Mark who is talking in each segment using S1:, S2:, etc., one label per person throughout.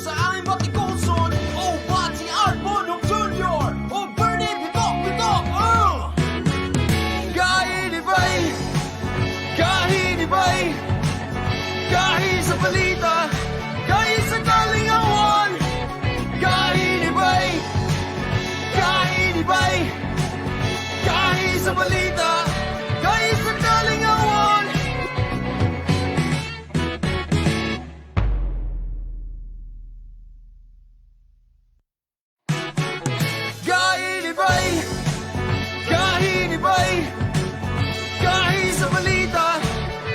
S1: Sa aming batikuson. O si Art Bonhoc Jr. O Bernie Bitok Bitok. Kahinibay, kahinibay, kahi sa balita, kahi sa kalingawan. Kahinibay, kahinibay, kahi sa balita, kahi sa kalingawan. Kahinibay, kahinibay, kahi sa balita,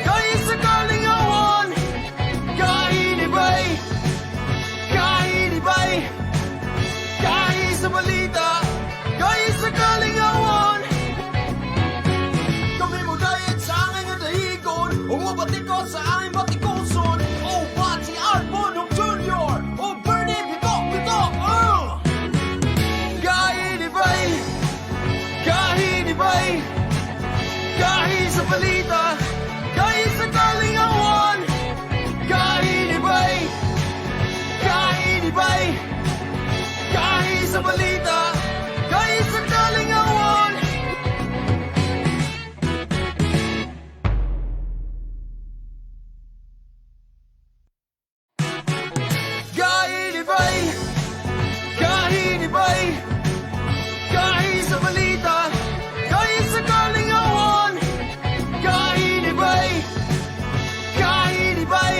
S1: kahi sa kalingawan. Kahinibay, kahinibay, kahi sa balita, kahi sa kalingawan. Kami mo dayat sa angay nga dahigon, umabati ko sa aming batikuson. O si Art Bonhoc Jr. O Bernie Bitok Bitok. Kahinibay, kahinibay, kahi sa balita, kahi sa kalingawan. Kahinibay, kahinibay, kahi sa balita, kahi sa kalingawan. Kahinibay, kahinibay, kahi sa balita, kahi sa kalingawan. Kahinibay, kahinibay,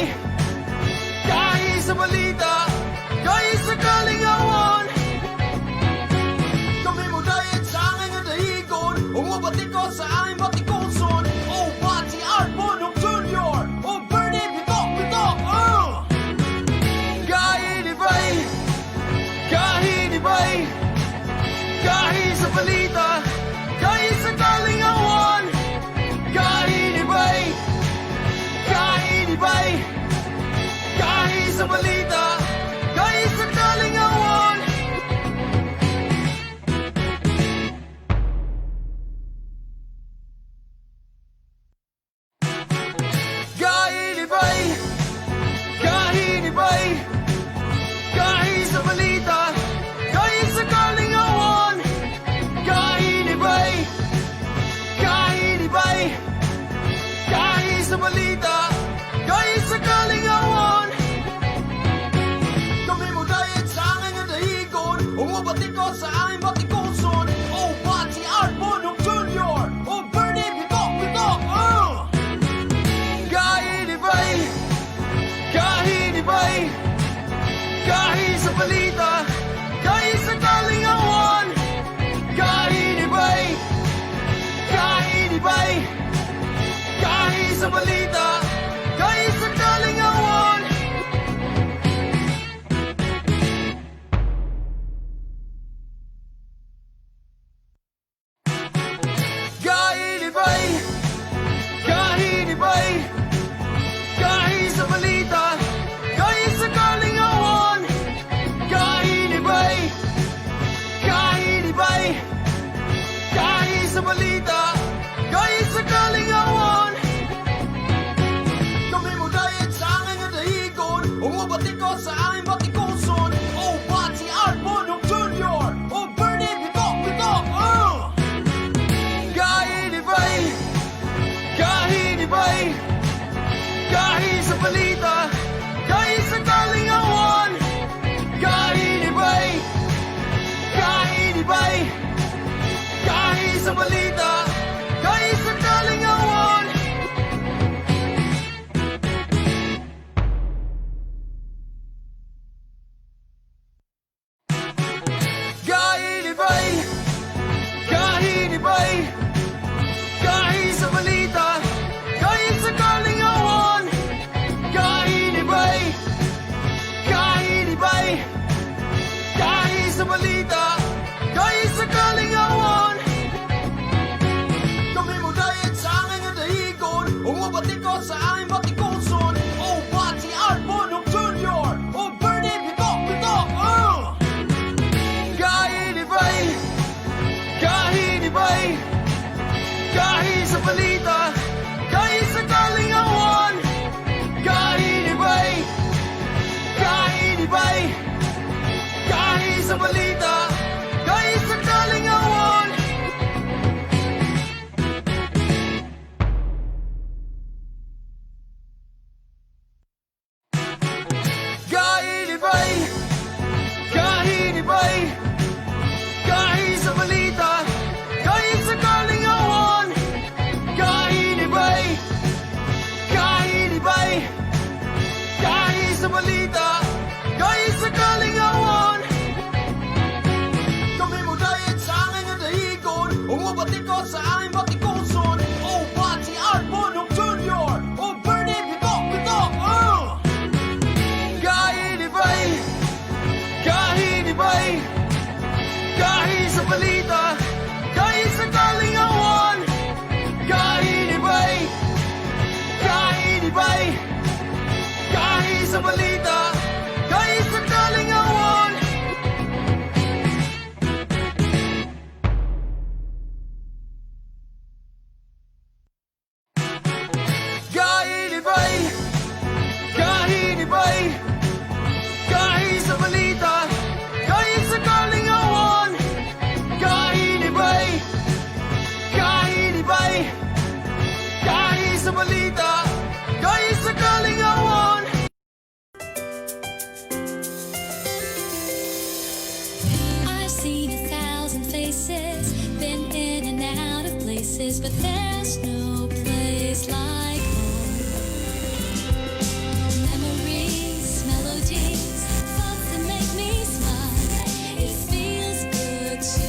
S1: kahi sa balita, kahi sa kalingawan. Kami mo dayat sa angay nga dahigon, umabati ko sa aming batikuson. O si Art Bonhoc Jr. O Bernie Bitok Bitok. Kahinibay, kahinibay, kahi sa balita, kahi sa kalingawan. Kahinibay, kahinibay, kahi sa balita, kahi sa kalingawan. Kahinibay, kahinibay, kahi sa balita, kahi sa kalingawan. Kahinibay, kahinibay, kahi sa balita, kahi sa kalingawan. Kami mo dayat sa angay nga dahigon, umabati ko sa aming batikuson. O si Art Bonhoc Jr. O Bernie Bitok Bitok. Kahinibay, kahinibay, kahi sa balita, kahi sa kalingawan. Kahinibay, kahinibay, kahi sa balita, kahi sa kalingawan. Kahinibay, kahinibay, kahi sa balita, kahi sa kalingawan. Kahinibay, kahinibay, kahi sa balita, kahi sa kalingawan. Kami mo dayat sa angay nga dahigon, umabati ko sa aming batikuson. O si Art Bonhoc Jr. O Bernie Bitok Bitok. Kahinibay, kahinibay, kahi sa balita, kahi sa kalingawan. Kahinibay, kahinibay, kahi sa balita, kahi sa kalingawan. Kahinibay, kahinibay, kahi sa balita, kahi sa kalingawan. Kahinibay, kahinibay, kahi sa balita, kahi sa kalingawan. Kami mo dayat sa angay nga dahigon, umabati ko sa aming batikuson. O si Art Bonhoc Jr. O Bernie Bitok Bitok. Kahinibay, kahinibay, kahi sa balita, kahi sa kalingawan. Kahinibay, kahinibay, Gahinibay, gahi sa balita, gahi sa kalingawan. Gahinibay, gahinibay, gahi sa balita, gahi sa kalingawan. Gahinibay, gahinibay, gahi sa balita, gahi sa kalingawan. Kami mo dayat sa aking dahigon, umubatikot sa aming batikuson. O Pati Art Bonok Jr. O Bernie Bitok Bitok. Gahinibay, gahinibay, gahi sa balita, gahi sa kalingawan. Gahinibay, gahinibay, gahi sa balita, gahi sa kalingawan. Gahinibay, gahinibay, gahi sa balita, gahi sa kalingawan. Gahinibay, gahinibay, gahi sa balita, gahi sa kalingawan.
S2: I've seen a thousand faces, been in and out of places, but there's no place like home. Memories, melodies, thoughts that make me smile. It feels good to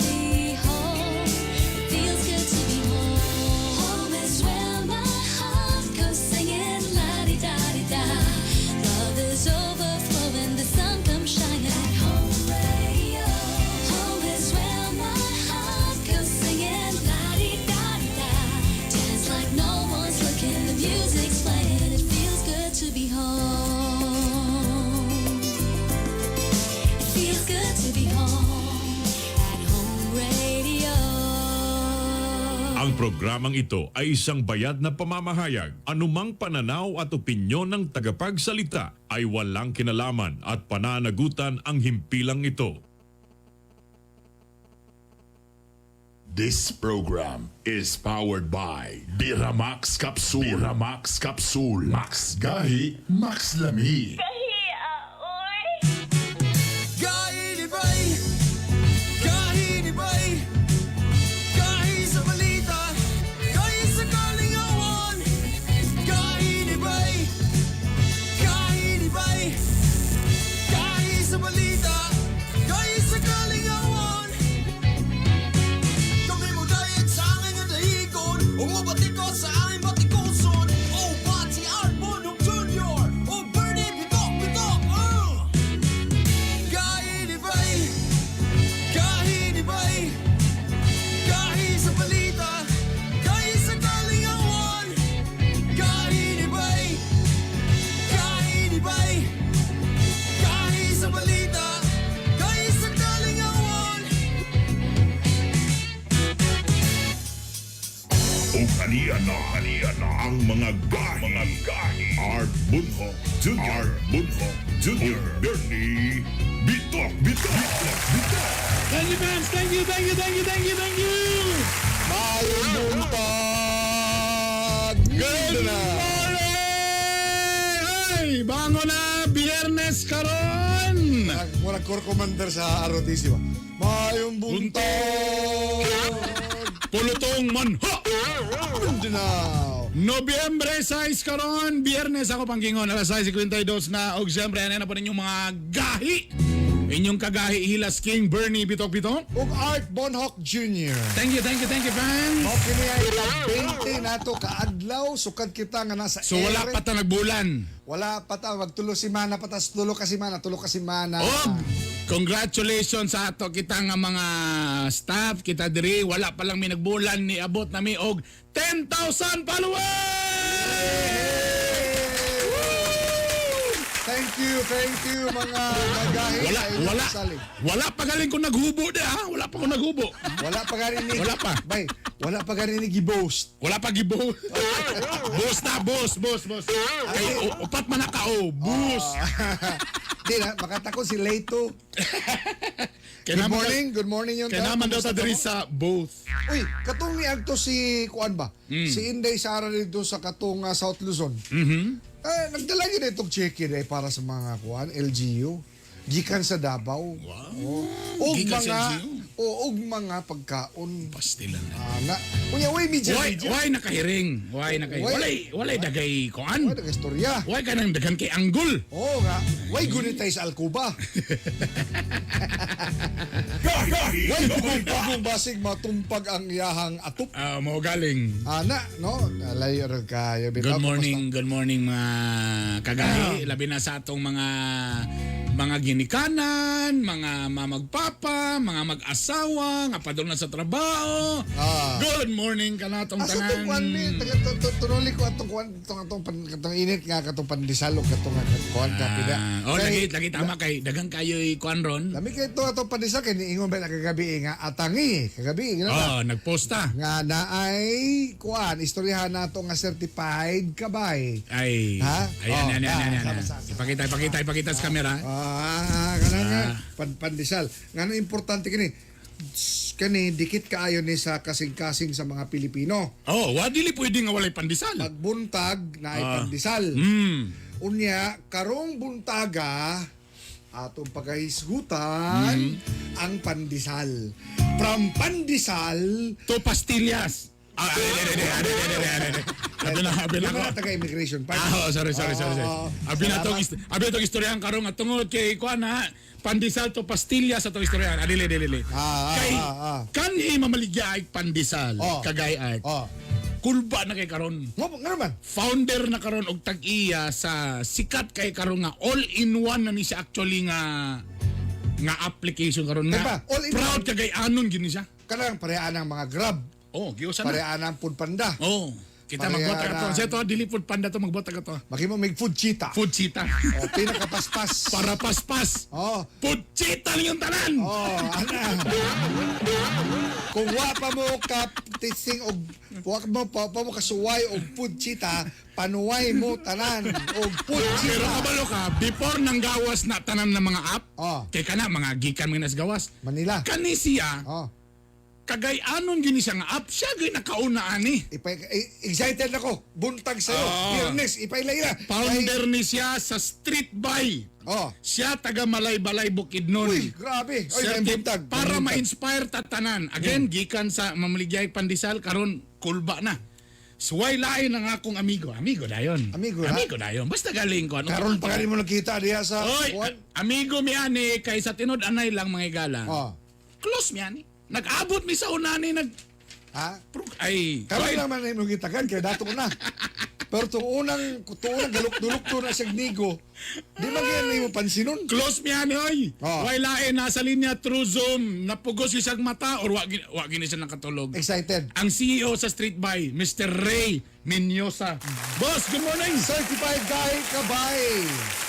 S2: be home. It feels good to be home. Home is where my heart goes singing la di da di da. Love is overflowing, the sun comes shining at home radio. Home is where my heart goes singing la di da di da. Dance like no one's looking, the music's playing. It feels good to be home. It feels good to be home at home radio.
S3: Ang programang ito ay isang bayad na pamamahayag. Anumang pananaw at opinyon ng tagapagsalita ay walang kinalaman at pananagutan ang himpilang ito.
S4: This program is powered by Biramax Capsule. Biramax Capsule. Max Gahi, Max Lami.
S1: Gahinibay, gahinibay, gahi sa balita, gahi sa kalingawan. Gahinibay, gahinibay, gahi sa balita, gahi sa kalingawan. Kami mo dayat sa aming dahigon, umubatikot sa aming batikuson. O Pati Art Bonok Jr. O Bernie Bitok Bitok. Gahinibay, gahinibay, gahi sa balita, gahi sa kalingawan. Gahinibay, gahinibay, gahi sa balita, gahi sa kalingawan.
S4: Ug ania na ang mga gahi. Mga gahi. Art Bunho Jr. Art Bunho Jr. Bernie Bitok Bitok Bitok Bitok.
S5: Thank you, fans. Thank you, thank you, thank you, thank you, thank you.
S6: Maayong buntag!
S5: Good morning! Ay, bango na, Biyernes karon.
S6: Murag core commander sa ROTC ba? Maayong buntag!
S5: Pulutong manho.
S6: Mindanao!
S5: Nobyembre 6 karon, Biyernes ako panggingon, alas 6:52 na. Og siyempre, ano na po ninyong mga gahi. Inyong kagahi, Hilas King Bernie Bitok Bitok.
S6: Ug Art Bonhoc Jr.
S5: Thank you, thank you, thank you, fans.
S6: Mao kini ay ika-20 nato kaadlaw sukad kita nga nasa
S5: So wala
S6: ere.
S5: pa ta nagbulan.
S6: Wala pa ta magtulo semana pa tas tulo ka semana, tulo ka semana.
S5: Og congratulations sa ato kita nga mga staff kita diri, wala pa lang mi nagbulan ni abot na mi og 10,000 followers.
S6: Thank you mga kagahi
S5: Wala
S6: sa inyong
S5: wala
S6: pasalig.
S5: wala pa galing ko naghubo di ha. Wala pa ko naghubo.
S6: Wala pa gani ni
S5: Wala pa.
S6: Bay, wala pa gani ni giboast.
S5: Wala pa gibo. Boss na, boss, boss, boss. Kay upat man na ka oh, boss.
S6: Di na, makatakon si Leito.
S5: Kaya
S6: Good
S5: naman
S6: morning, good morning yung
S5: Kaya naman daw sa diri sa both.
S6: Uy, katong niadto si kuan ba? Si Inday Sara dito sa katong South Luzon. Eh, nagdala yun itong cheque eh, para sa mga kuan LGU. Gikan sa Davao.
S5: Wow.
S6: Oh. Og
S5: Gikan sa
S6: mga
S5: LGU.
S6: o og mga pagkaon.
S5: Pastilan na.
S6: Ana. Unya way medya.
S5: Why, why nakahiring? Why nakahiring?
S6: Why?
S5: Walay, walay dagay kuan.
S6: Why nag-istorya?
S5: Why ka nang daghan kay anggol?
S6: Oo nga. Way gunitay sa Alcuba.
S4: Gahi!
S6: Way pugong-pugong basig matumpag ang iyahang atop.
S5: Ah, mo galing.
S6: Ana, no? Alay ra kayo. Bitaw,
S5: Good morning mga kagahi. Labi na sa atong mga ginikanan, mga mamagpapa, mga mag-asawa, nga padung na sa trabaho.
S6: Ah.
S5: Good morning kanatong
S6: Asa
S5: tanan.
S6: tong kuan ni taga tunuli ko atong kuan tong atong pan, katong init nga katong pandesal og katong nga kuan ka pida.
S5: Ah, oh,
S6: Kay-
S5: lagi lagi tama kay daghang kayo'y kuan ron.
S6: Lami kay to atong pandesal kay niingon ba na kagabi nga atangi kagabi nga
S5: Oh, nagposta.
S6: nga naay kuan istoryahan nato nga certified kabay.
S5: Ay.
S6: Ha?
S5: Ayan,
S6: Oh,
S5: ayan, ayan,
S6: ah,
S5: ayan,
S6: sama,
S5: ayan.
S6: sama, sama.
S5: Ipakita, ipakita, ipakita sa camera.
S6: Ah, kana nga pandesal. Ngano importante kini? Kani dikit kaayo ni sa kasing-kasing sa mga Pilipino.
S5: Oh, wa dili pwede nga walay pandesal.
S6: Pagbuntag naay pandesal. Unya, karong buntaga, atong pagahisgutan ang pandesal. From pandesal,
S5: To pastillas. Ah, ay, ay, ay, ay, ay, ay, ay, ay, ay. Abi na, abi na
S6: yung
S5: ko.
S6: mga taga-immigration pa.
S5: Ah, oh, sorry, sorry, sorry, sorry.
S6: Oo.
S5: Abi na tong abi na tong istoryahan karon nga tungod kay kuan ha, pandesal to pastillas sa tong istoryahan. Ah, dili, dili, dili.
S6: Ah, ah,
S5: Kay
S6: ah, ah.
S5: kanhi mamaligya ay pandesal
S6: Oh.
S5: kagay ay.
S6: Oh.
S5: Kulba na kay karon.
S6: Nga, nga naman.
S5: Founder na karon og tag-iya sa sikat kay karon nga all-in-one na ni siya actually nga nga application karon nga
S6: Diba? All-in-one.
S5: proud kagay anon gini siya.
S6: Kanang parehaan ang mga Grab,
S5: Oh, giusa na.
S6: parehaan ang food panda.
S5: Oh, kita
S6: Pareha
S5: magbuhat ka to.
S6: na.
S5: Sa ito, dili food panda to, magbuhat ka to.
S6: Makimo may food cheetah.
S5: Food cheetah.
S6: Oh, pinakapaspas.
S5: Para paspas.
S6: Oh,
S5: Food cheetah lang yung tanan.
S6: oh, ana. Kung wa pa mo ka testing og wa mo pa mo kasuway og food cheetah, panuway mo tanan og food
S5: Pero
S6: cheetah.
S5: kabalo ka, before nang gawas na tanan ng mga app,
S6: Oh.
S5: kay kana mga gikan mga nas gawas.
S6: Manila.
S5: Kani siya,
S6: Oh.
S5: kagay anon gini siya nga app, siya gay nakauna ani.
S6: Excited ako. Buntag sa'yo.
S5: Oo.
S6: Biyernes, ipailay na.
S5: Founder ni siya sa Street Buy.
S6: Oh.
S5: Siya taga Malaybalay Bukidnon.
S6: Uy, grabe. Uy,
S5: Sir,
S6: may buntag.
S5: para
S6: May buntag.
S5: ma-inspire tatanan. Again, gikan sa Mamaligyay Pandesal karon kulba na. Suway lain ang akong amigo. Amigo dayon.
S6: Amigo na?
S5: Amigo dayon. Basta galing ko. Ano
S6: Karon pa gani mo nakita diha sa
S5: Oy,
S6: kuwan.
S5: amigo mi ani kay sa tinod anay lang mga igala.
S6: Oh.
S5: Close mi ani. Nag-abot mi sa una ni nag
S6: Ha?
S5: ay.
S6: Karon
S5: Oy,
S6: lang man mo gitakan kay dato ko na. Pero tong unang galuk-duluk to na siyag nigo, di man gyud nimo pansinon.
S5: Close mi ani oy.
S6: Oh.
S5: Way lain nasa linya through Zoom. Napugos isang mata or wa gini siya nakatulog.
S6: Excited.
S5: Ang CEO sa Street Buy, Mr. Ray Menyosa. Boss, good morning.
S6: Certified Guy Kabay.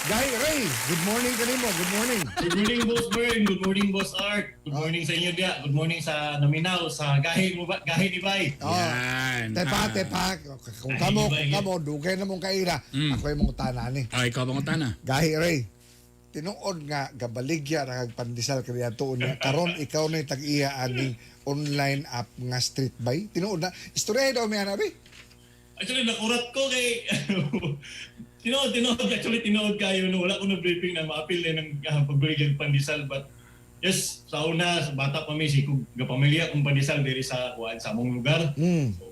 S6: Guy Ray, good morning kanimo. Good morning.
S7: Good morning, Boss Bern. Good morning, Boss Art. Good morning sa inyo diya. Good morning sa Naminaw, sa Gahi mo ba? Gahi ni Bay.
S6: Oh.
S5: Yan.
S6: Tepa,
S5: Ah.
S6: tepa. Kung kamo, dugay na mong kaira. Ako yung mong tanan ni.
S5: Ay, ikaw bang utana?
S6: Gahi Ray, tinuod nga gabaligya ra kag pandesal kaniya tuon niya. Karon ikaw na tag-iya aning online app nga Street Buy. Tinuod na. Istorya daw mi ana bi.
S7: Actually, nakurat ko kay tinuod, tinuod. Actually, tinuod kayo. No? Wala ko na briefing na maapil din ng pagbaligyan pandesal. But yes, sa una, sa bata pa mi, si kog gapamilya kong pandesal diri sa kuan sa among lugar. So,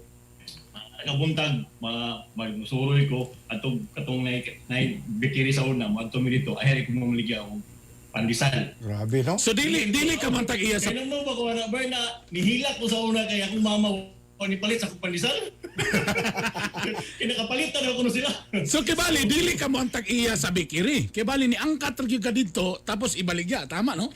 S7: kabuntag, ma magmusuroy ko atong katong nay nay bikiri sa una, moadto mi dito. Ay ko mamaligya akong pandesal.
S6: Grabe no.
S5: So dili dili ka man tag-iya sa
S7: Kaya nung ba ko na Bern na nihilak ko sa una kay akong mama wa ni palit sa akong pandesal. Kinakapalitan ako no sila.
S5: So kibali dili ka mo ang tag-iya sa bikiri. Kibali ni angkat ra gyud ka didto tapos ibaligya, tama no?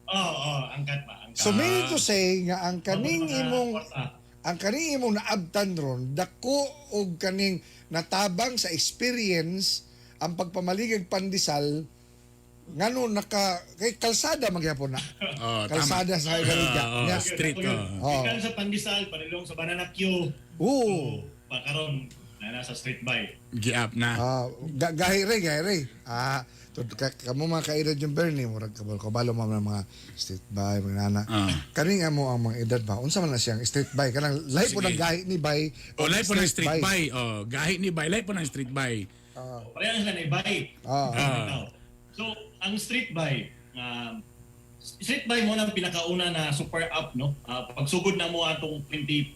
S7: Oo, oh, angkat ba? Angkat.
S6: So meaning to say nga ang kaning
S7: Mga
S6: imong
S7: kwarta.
S6: ang kaning imong naabtan ron dako og kaning natabang sa experience ang pagpamaligag pandesal ngano naka kay kalsada magyapon na.
S5: Oh, tama.
S6: Kalsada sa Igaliga.
S5: Ah, oh,
S6: Nya.
S5: street,
S7: Ako yun.
S5: oh.
S7: Gikan sa pandesal, padulong sa banana queue.
S6: Oo.
S7: So, pa karon na nasa street by.
S5: Giap na.
S6: Ah, gahi Ray, gahi Ray. Ah, To, kamo mga kaedad yung Bernie, murag kabalo kabalo mo mga mga street buy, mga nana. Kani nga mo ang mga edad ba? Unsa man na siyang street buy kanang lahi po
S5: Sige.
S6: ng gahi ni bay.
S5: O lahi po ng street buy. O gahi ni bay, lahi po ng street buy.
S7: Pareha na sila na buy. So, ang street buy, street buy mo ang pinakauna na super app, no? Pagsugod na mo atong 20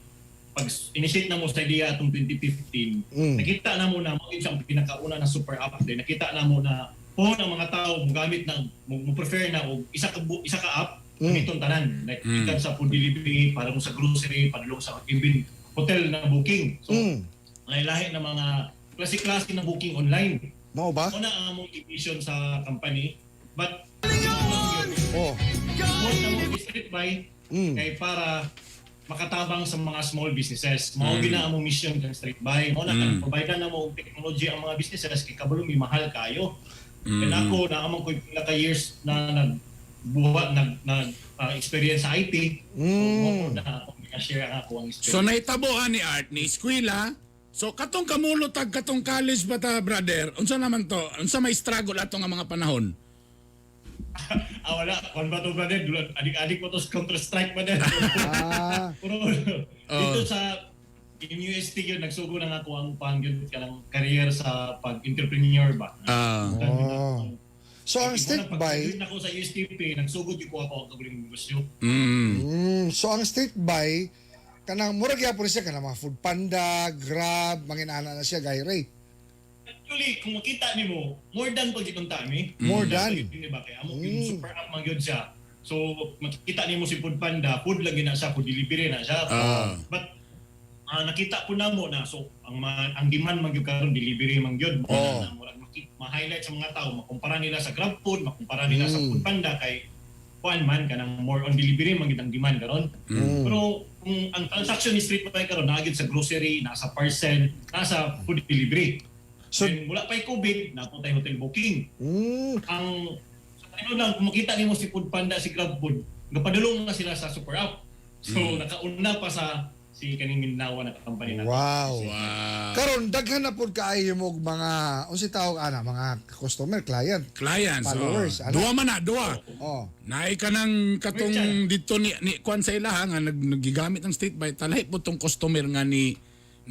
S7: pag initiate na mo sa idea atong 2015, nakita na mo na mo siyang pinakauna na super app din. Nakita na mo na po ng mga tao mo gamit na mo prefer na og isa ka app gamiton tanan, like gikan sa food delivery para mo sa grocery, padulong sa even hotel na booking. So lahi na mga klase-klase na booking online.
S6: Mao ba?
S7: Una ang among division sa company, but
S6: Oh.
S7: mo na mo street buy kay para makatabang sa mga small businesses. Mao gina among mission kang street buy. Mao na kan provide na mo og technology ang mga businesses kay kabalo mi mahal kayo. And ako na among ko pila ka years na nagbuhat nag nag experience sa IT. So mao ko na akong share ang ako ang experience.
S5: So nahitabuan ni Art ni eskwela. So katong kamulotag katong college ba ta, brother? Unsa naman to? Unsa may struggle ato nga mga panahon?
S7: Wala. Kung ba to, brother? Adik-adik mo to sa Counter-Strike ba din? Pero dito sa in UST yun, nagsugo na nga ako ang pang yun kanang career sa pag-entrepreneur ba.
S6: Oh. So ang street buy,
S7: Pag ako sa USTP, nagsugod yun ko ako ang kaguling negosyo.
S6: So ang street buy kanang murag gyapon siya kanang mga Food Panda, Grab, mga inana na siya gay Ray.
S7: Actually, kung makita nimo, more than pag itong tami.
S6: More than.
S7: Di ba? Kaya amo yung super app man yun siya. So, makita nimo si Food Panda, food lang yun na siya, food delivery na siya. But nakita po namo na so ang demand man gyud karon delivery man gyud mo na murag ma-highlight sa mga tao, makumpara nila sa Grab Food, makumpara nila sa Food Panda kay kuan man kanang more on delivery man gyud ang demand karon. Pero kung ang transaction ni Street Buy karon naa gyud sa grocery, nasa parcel, nasa food delivery.
S6: So-
S7: So, then, wala pa'y COVID, napunta yung hotel booking. Ang sa ano lang, kung makita nimo si Food Panda, si Grab Food, napadulong na sila sa super app. So, nakauna pa sa si kaning Mindanao na company na.
S6: Wow.
S5: Wow.
S6: Karon daghan na pud kaayo mo og mga unsay tawag ana mga customer, client.
S5: Clients.
S6: Followers,
S5: Oh.
S6: ano?
S5: Duwa man na, duwa.
S6: Oh.
S5: Naay ka ng katong
S7: Merchant.
S5: dito ni kuan sa ilaha nga naggigamit ng street buy talahi po tong customer nga ni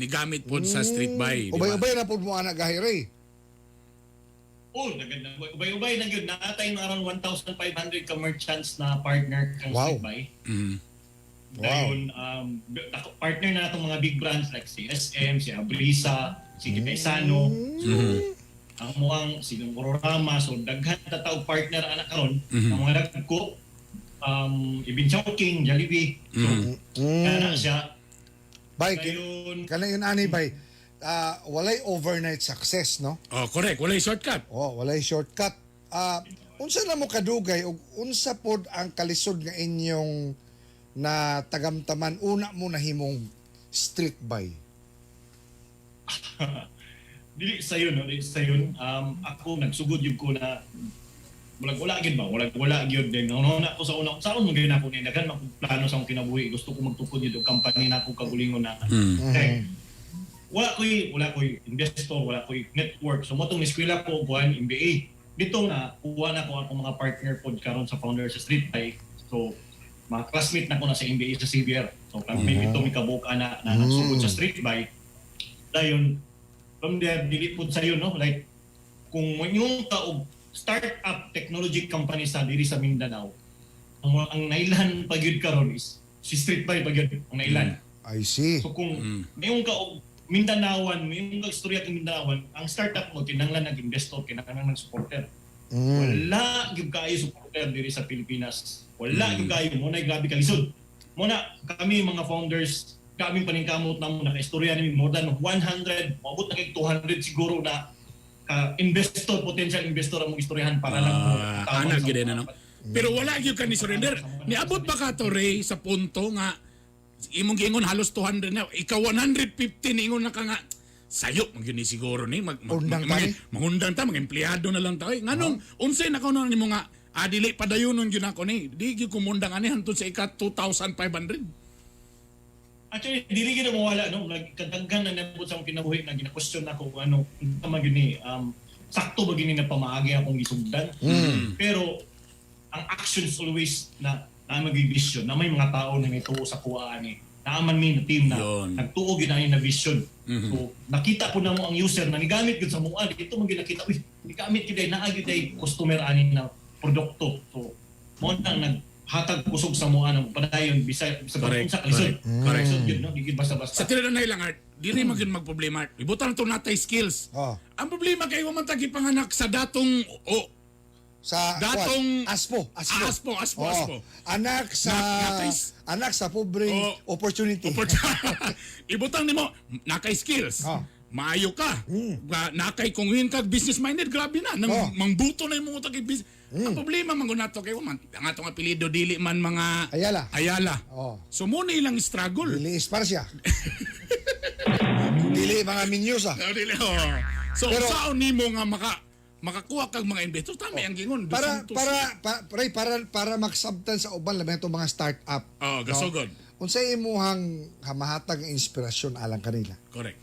S5: gamit po sa street buy, di ba?
S6: Ubay-ubay na pud mo ana gahi Ray.
S7: Oh, naganda. Ubay-ubay na gyud naatay mga around 1,500 ka merchants na partner kang Street Buy.
S6: Wow.
S7: Dayon, partner na itong mga big brands like si SM, si Abrisa, si Gaisano. So, ang muang si Ororama, so daghan ta tawag partner anak karon, ang mga dagko Ibn Chowking, Jollibee. So, kana siya.
S6: Bay,
S7: Dayon,
S6: kanang yun ani bay. Walay overnight success, no?
S5: Oh, correct. Walay shortcut.
S6: Oh, walay shortcut. Unsa na mo kadugay ug unsa pod ang kalisod nga inyong na tagamtaman una mo nahimong street buy?
S7: Dili sayon, no, dili sayon. Ako nagsugod yun ko na walag wala gyud ba, walag wala gyud din. Una ko sa una, sa man gyud ako ni daghan man kong plano sa akong kinabuhi. Gusto ko magtukod gyud og company na akong kagulingon na. Kay wala ko'y investor, wala ko'y network. So mo tong eskwela ko kuan MBA. Dito na kuha na ko akong mga partner pod karon sa founder sa Street Buy. So mga classmate na ko na sa MBA sa CBR. So kami ito mi kabuok ana na nagsugod sa Street Buy. Dayon from there dili pod sayo, no, like kung yung ka og startup technology company sa diri sa Mindanao, ang nailan pa gyud karon is si Street Buy pa gyud ang nailan.
S6: I see.
S7: So kung mayroon ka og Mindanaoan, mayroon ka istorya kang Mindanaoan, ang startup mo kinahanglan ng investor, kinahanglan ng supporter. Wala gyud kaayo supporter diri sa Pilipinas. Wala gyud kaayo mo na grabe kalisod. Mo na kami mga founders, kaming paningkamot namo nakaistorya nami more than 100, moabot na kay 200 siguro na ka investor, potential investor ang mong istoryahan para lang mo
S5: Ah,
S7: tawag
S5: ana
S7: sa
S5: gyud
S7: mga
S5: na, no. Pero wala gyud ka ni surrender. Niabot ba ka to, Ray, sa punto nga imong giingon halos 200 na ikaw 150 niingon na ka nga sayo man gyud ni siguro ni mag, mag,
S6: Undang
S5: mag,
S6: ta ni.
S5: mangundang ta mga empleyado na lang ta oy. Nganong unsay nakaw nimo nga adili padayonon gyud ako ni di gyud kumundang ani hantod sa ika 2500?
S7: Actually, dili gyud mawala, no. Like kadaghan na nabot sa akong kinabuhi na gina-question nako kung ano man gyud ni. Um Sakto ba gini na pamaagi akong gisugdan? Pero ang actions always na na vision na may mga tao na may tuo sa kuhaan eh. Naaman mi na team na
S5: Yun.
S7: nagtuo gyud na vision. So nakita po na mo ang user na nigamit gyud sa mua dito man gyud nakita, uy, nigamit gyud ay naa gyud ay customer ani na produkto. So mo na naghatag kusog sa mua ng padayon bisag sa
S5: Correct.
S7: sa kalisod.
S5: Correct.
S7: Lisod gyud, no, di gyud basta-basta.
S5: Sa tinuod lang, Art, dili man gyud magproblema, Art. Ibutan to natay skills.
S6: Oh.
S5: Ang problema kay wa man tagi panganak sa datong o
S6: Sa
S5: Datong-
S6: kwan, aspo, aspo.
S5: Ah, aspo, aspo,
S6: Oo.
S5: aspo.
S6: Anak sa anak sa pobreng
S5: Oo.
S6: opportunity.
S5: Ibutang nimo nakay skills.
S6: Oh.
S5: Maayo ka. Nakay kung yun ka business minded, grabe na. Nang mangbuto na imong utak business. Ang problema man gud nato kay wa man ang atong apelyido dili man mga
S6: Ayala.
S5: Ayala.
S6: Oh.
S5: So mo na ilang struggle.
S6: Dili Esparcia. Dili mga Minyusa.
S5: Oh, dili, oh. So
S6: Pero-
S5: saon nimo nga makakuha kag mga investor, tama ang gingon.
S6: Para
S5: 200.
S6: para pa, pre, para para magsabtan sa uban labi itong mga start-up.
S5: Oh, gasugod.
S6: No? Unsay imuhang hamahatag nga inspirasyon alang kanila?
S5: Correct.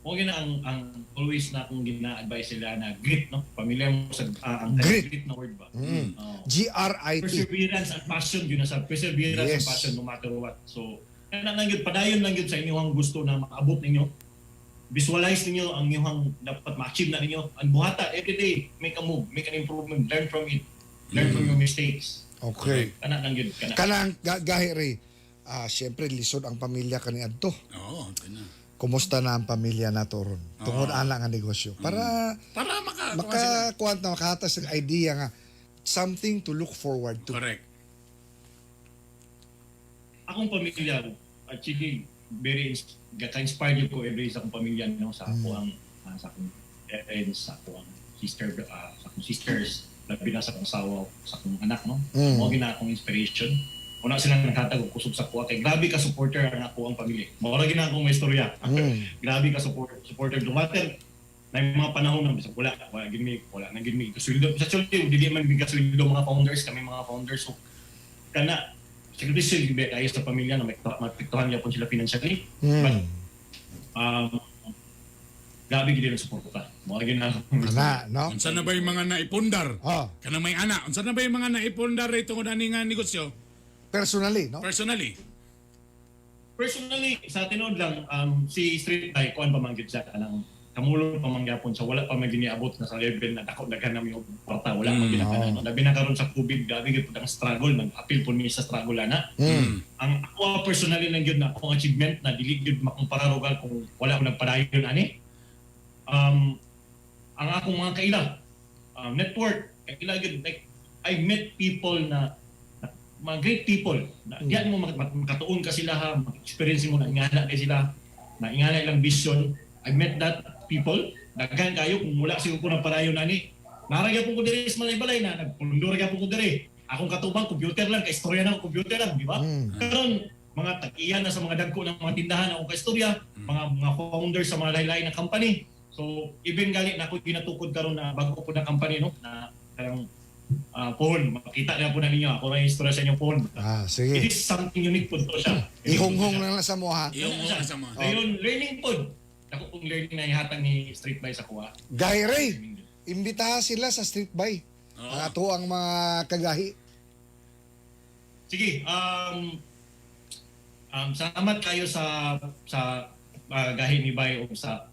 S7: Mo gina ang always na akong gina-advise sila na grit, no, pamilya mo sa ang
S6: Grit.
S7: grit na word ba. Oo.
S6: G R I T.
S7: Perseverance and passion yun na sa perseverance and passion no matter what. So kana lang yun, padayon lang yun sa inyong gusto na maabot ninyo. Visualize ninyo ang inyong dapat ma-achieve na ninyo. Ang buhata every day, make a move, make an improvement, learn from it. Learn from your mistakes.
S6: Okay.
S7: Kana lang yun, kana.
S6: Kanang gahi Ray. Ah, syempre lisod ang pamilya kaniadto.
S5: Oo, na.
S6: Kumusta na ang pamilya nato ron? Tungod ana nga negosyo. Para
S5: Para maka
S6: makakuan na makahatas ng idea nga something to look forward to.
S5: Correct.
S7: Akong pamilya, actually very ka-inspired yun ko every sa akong pamilya, no, sa ako ang sa akong parents, sa ako ang sister, sa akong sisters, labi na sa akong asawa, sa akong anak, no. Mao gina akong inspiration. Una sila naghatag og kusog sa kuha kay grabe ka supporter ang ako ang pamilya. Mao ra gina akong may istorya. Grabe ka supporter no matter na yung mga panahon na bisag wala wala gid mi wala na gid mi kasweldo sa sweldo, dili man gid kasweldo mga founders kami, mga founders. So kana sakripisyo gyud kayo sa pamilya na mapiktuhan gyapon sila financially, but grabe gid ang suporta. Mao gid na.
S6: Ana, no?
S5: Unsa na ba yung mga naipundar?
S6: Oh.
S5: Kanang may ana, unsa na ba yung mga naipundar rito tungod ani nga negosyo?
S6: Personally, no?
S5: Personally.
S7: Personally, sa tinuod lang, si Street Bike, kuan pa man gyud siya, kanang kamulo pa man gyapon siya, wala pa man giniabot na sa level na dako daghan na og kwarta, wala man ginakanan. No? Labi na karon sa COVID, grabe gyud pud ang struggle, nag-appeal po ni sa struggle ana. Ang ako personally lang gyud na akong achievement na dili gyud makumpara rogal kung wala ko nagpadayon ani. Ang akong mga kaila, network, kaila gyud, like I met people na mga great people na diyan mo makatuon ka sila ha, experience mo na ingana kay sila, na ingana ilang vision. I met that people, daghan kayo. Kung wala siguro ko ng parayon ani, nara gyapon ko diri sa Malaybalay na nagpundo ra gyapon ko diri. Akong katubang computer lang kay istorya na ako, computer lang, di ba? Karon mga tag-iya na sa mga dagko ng mga tindahan akong kaistorya, mga founders sa mga lahi-lahi na company. So even gali na ako ginatukod karon na bago po na company, no, na kanang phone, makita na po na ninyo ako na yung istorya sa inyong phone.
S6: Ah,
S7: It
S6: sige.
S7: is something unique po to siya.
S6: Ihunghong na lang sa mo ha.
S5: Yung sa mga.
S7: Ayun, learning po. Ako pong learning na ihatag ni Street by sa kuha.
S6: Gahi Ray, imbitahan sila sa Street Buy. Ang ato ang mga kagahi.
S7: Sige, salamat kayo sa gahi ni Bay o sa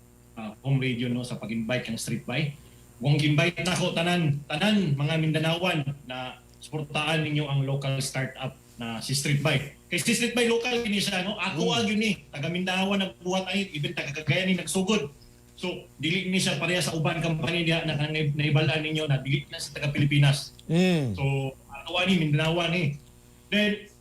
S7: home radio, no, sa pag-invite kang Street Buy. Kung invite nako tanan tanan mga Mindanawan na suportaan ninyo ang local startup na si Street Buy. Kay si Street Buy local kini siya, no. Ako mm. Gyud ni taga Mindanao nagbuhat ay even taga Cagayan ni nagsugod. So dili ni siya pareha sa uban company diha na naibalaan ninyo na dili na sa taga Pilipinas. So ato ani Mindanao ni. Then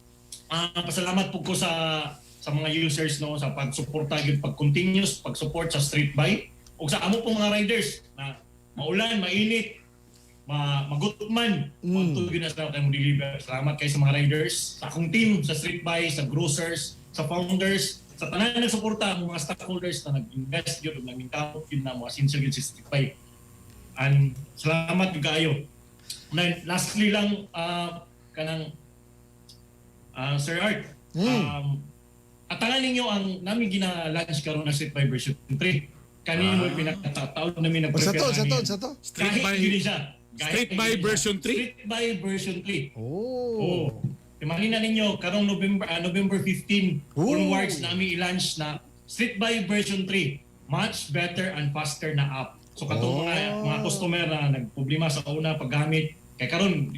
S7: pasalamat po ko sa mga users, no, sa pagsuporta gyud, pag continuous pag-support sa Street Buy ug sa amo pong mga riders na maulan, mainit, magutman, mm. na sila kayo mo deliver. Salamat kay sa mga riders, sa akong team sa Street Buy, sa grocers, sa founders, sa tanan na nagsuporta, ang mga stockholders na nag-invest yun, ug nagmingkamot yun na mo asinso yun sa Street Buy. And salamat gyud kaayo. Then, lastly lang, kanang Sir Art, atangan ninyo ang namin gina-launch karon na Street Buy version 3. Kanino mo pinakataon namin
S6: O, sa
S7: nag-prepare
S6: to, sa to,
S7: namin.
S6: sa to.
S5: Street
S7: Gahi
S5: by
S7: yun siya. Gahi
S5: Street
S7: yun
S5: by
S7: siya.
S5: version 3?
S7: Street by version 3.
S6: Oh.
S7: Oo. Imagine na ninyo, karong November 15
S6: Ooh.
S7: onwards namin i-launch na Street by version 3. Much better and faster na app. So katong mga customer na nagproblema sa una paggamit, kay karon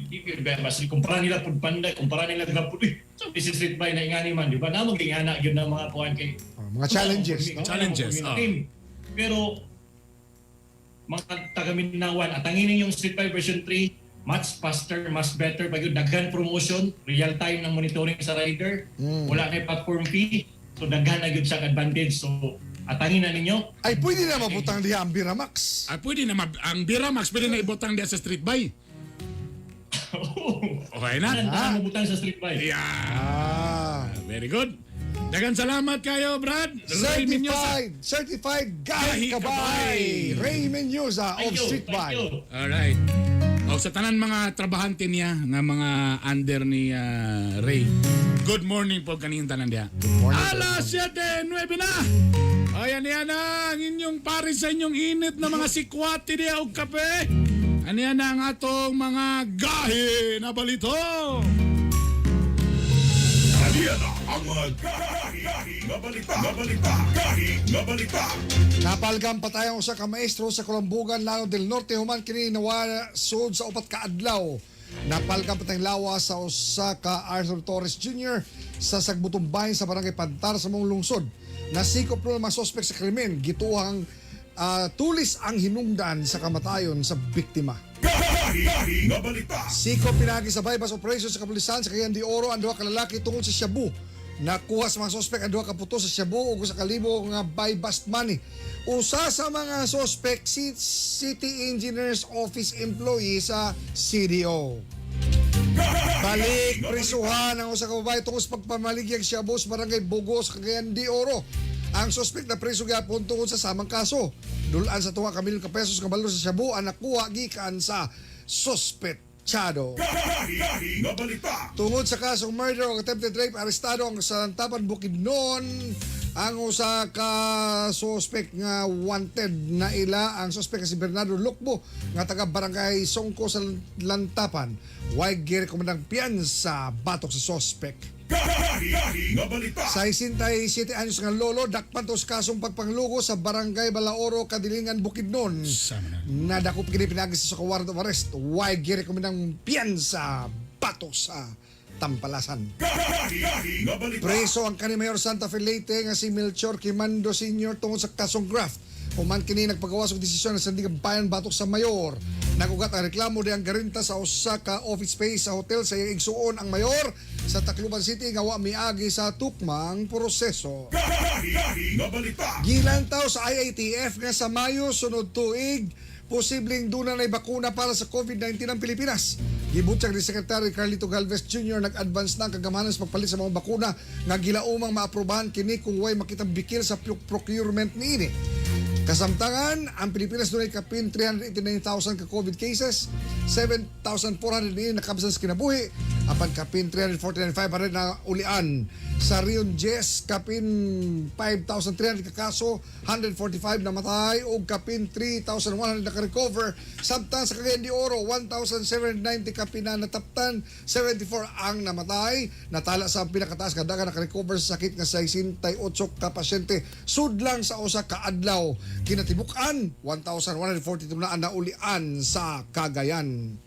S7: mas kumpara nila Food Panda, kumpara nila Grab Food. Uy, so this is Street by na ingani man, di ba? Namo gingana gyud na mga kuan kay
S6: Oh, mga challenges, no?
S5: Challenges, oh.
S7: Team. Pero mga taga Mindanao, atangin ninyong Street by version 3, much faster, much better. Pag yun, daghan promotion, real time ng monitoring sa rider, wala na platform fee. So daghan na gyud siya advantage. So atangin na ninyo.
S6: Ay, pwede na mabutang diha ang Biramax.
S5: Ah, pwede na ang Biramax pwede na ibutang diya sa street by. Okay na?
S7: Tanan tanan mabutang sa Street by.
S5: Yeah.
S6: Ah.
S5: Very good. Dagan salamat kayo, Brad. Ray Mendoza.
S6: Certified, certified Gahi
S5: Gahi
S6: Kabay.
S5: Kabay.
S6: Ray Mendoza of
S7: Thank you.
S6: Street
S7: Thank
S6: By.
S7: you.
S5: Alright. O sa tanan mga trabahante niya nga mga under ni Ray. Good morning po kaninang tanan diha.
S6: Morning.
S5: Alas 7:09 na. Ayan yan na ang inyong pare sa inyong init na mga sikwati diha og kape. Ano yan ang atong mga gahi na balito.
S4: Aniya na ang mga gahi nga balita, nga balita, gahi nga balita.
S6: Napalgam patay ang usa ka maestro sa Kulambugan, Lanao del Norte human kini nawala sud sa 4 ka adlaw. Napalgam patay lawa sa usa ka Arthur Torres Jr. sa Sagbutong Bahin sa Barangay Pantar sa mong lungsod. Nasikop no mga sospek sa krimen, gituhang tulis ang hinungdan sa kamatayon sa biktima.
S4: Gahi nga balita.
S6: Siko pinagi sa bypass operation sa kapulisan sa Cagayan de Oro ang duha ka lalaki tungod sa shabu. Nakuha sa mga sospek ang duha ka puto sa shabu ug sa kalibo nga buy-bust money. Usa sa mga sospek si City Engineers Office employee sa CDO. Balik prisuhan ang usa ka babae tungod sa pagpamaligyag shabu sa barangay Bogos, Cagayan de Oro. Ang sospek na preso gyapon tungod sa samang kaso. Dulaan sa tuwa ka milyon ka pesos nga balor sa shabu ang nakuha gikan sa suspetsado.
S4: Gahi nga balita.
S6: Tungod sa kasong murder o attempted rape, arestado ang sa Lantapan, Bukidnon ang usa ka suspect nga wanted na ila ang suspect nga si Bernardo Lucbo nga taga Barangay Songko sa Lantapan. Way girekomendang piyansa batok sa suspect.
S4: Gahi nga balita.
S6: Sa 67 anyos nga lolo, dakpan to sa kasong pagpanglugo sa Barangay Balaoro, Kadilingan, Bukidnon.
S5: Sama na.
S6: Nadakop kini pinagi sa warrant of arrest. Way girekomendang piyansa batok sa tampalasan.
S4: Gahi nga balita.
S6: Preso ang kani Mayor Santa Fe Leyte nga si Melchor Quimando Sr. tungod sa kasong graft. Human kini nagpagawas og desisyon ng Sandigan Bayan batok sa mayor. Nagugat ang reklamo diyang garinta sa usa ka office space sa hotel sa iyang igsuon ang mayor sa Tacloban City nga wa miagi sa tukmang proseso.
S4: Gahi nga balita.
S6: Gilantaw sa IATF nga sa Mayo sunod tuig posibleng duna na bakuna para sa COVID-19 ang Pilipinas. Gibutyag ni Secretary Carlito Galvez Jr. nag-advance na ang kagamanan sa pagpalit sa mga bakuna nga gilaumang maaprobahan kini kung way makitang bikil sa procurement niini. Kasamtangan, ang Pilipinas dunay kapin 389,000 ka COVID cases, 7,400 niini nakabsan sa kinabuhi, apan kapin 349,500 na ulian. Sa Region Jes, kapin 5,300 ka kaso, 145 na matay ug kapin 3,100 naka-recover. Samtang sa Cagayan de Oro, 1,790 kapin na nataptan, 74 ang namatay. Natala sa pinakataas nga dagan naka-recover sa sakit nga 68 ka pasyente. Sudlang sa usa ka adlaw. Kinatibuk-an, 1,142 na ang naulian sa Cagayan.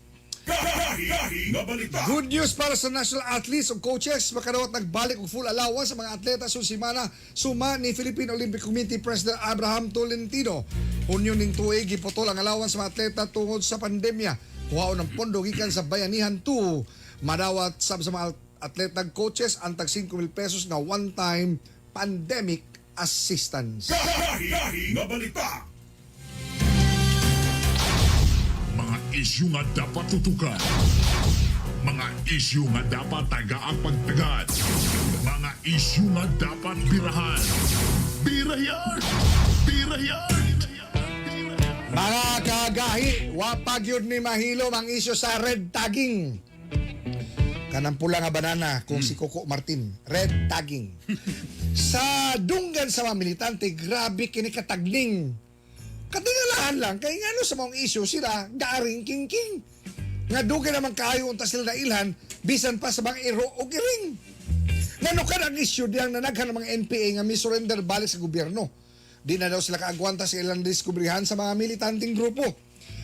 S4: Gahi nga balita.
S6: Good news para sa national athletes ug coaches. Makadawat nagbalik og full allowance sa mga atleta sa semana suma ni Philippine Olympic Committee President Abraham Tolentino. Hunyo ning tuig giputol ang allowance sa mga atleta tungod sa pandemya. Kuhaon ng pondo gikan sa Bayanihan 2. Madawat sab sa mga atleta ug coaches ang tag 5,000 pesos nga one-time pandemic assistance.
S4: Gahi nga balita. Mga isyu nga dapat tutukan. Mga isyu nga dapat tagaang pagtagad. Mga isyu nga dapat birahan. Birayan! Birayan!
S6: Mga kagahi, wapag yun ni mahilom ang isyo sa red tagging. Kanang pula nga banana kung si Coco Martin. Red tagging. Sa dunggan sa mga militante, grabe kini katagning. Katingalahan lang kay ngano sa maong issue sila gaaring king-king. Nga dugay naman kaayo unta sila nailhan bisan pa sa mga iro og iring. Ngano kan ang issue diyang nanaghan ng mga NPA nga misurrender balik sa gobyerno. Di na daw sila kaagwanta sa ilang diskubrihan sa mga militanteng grupo.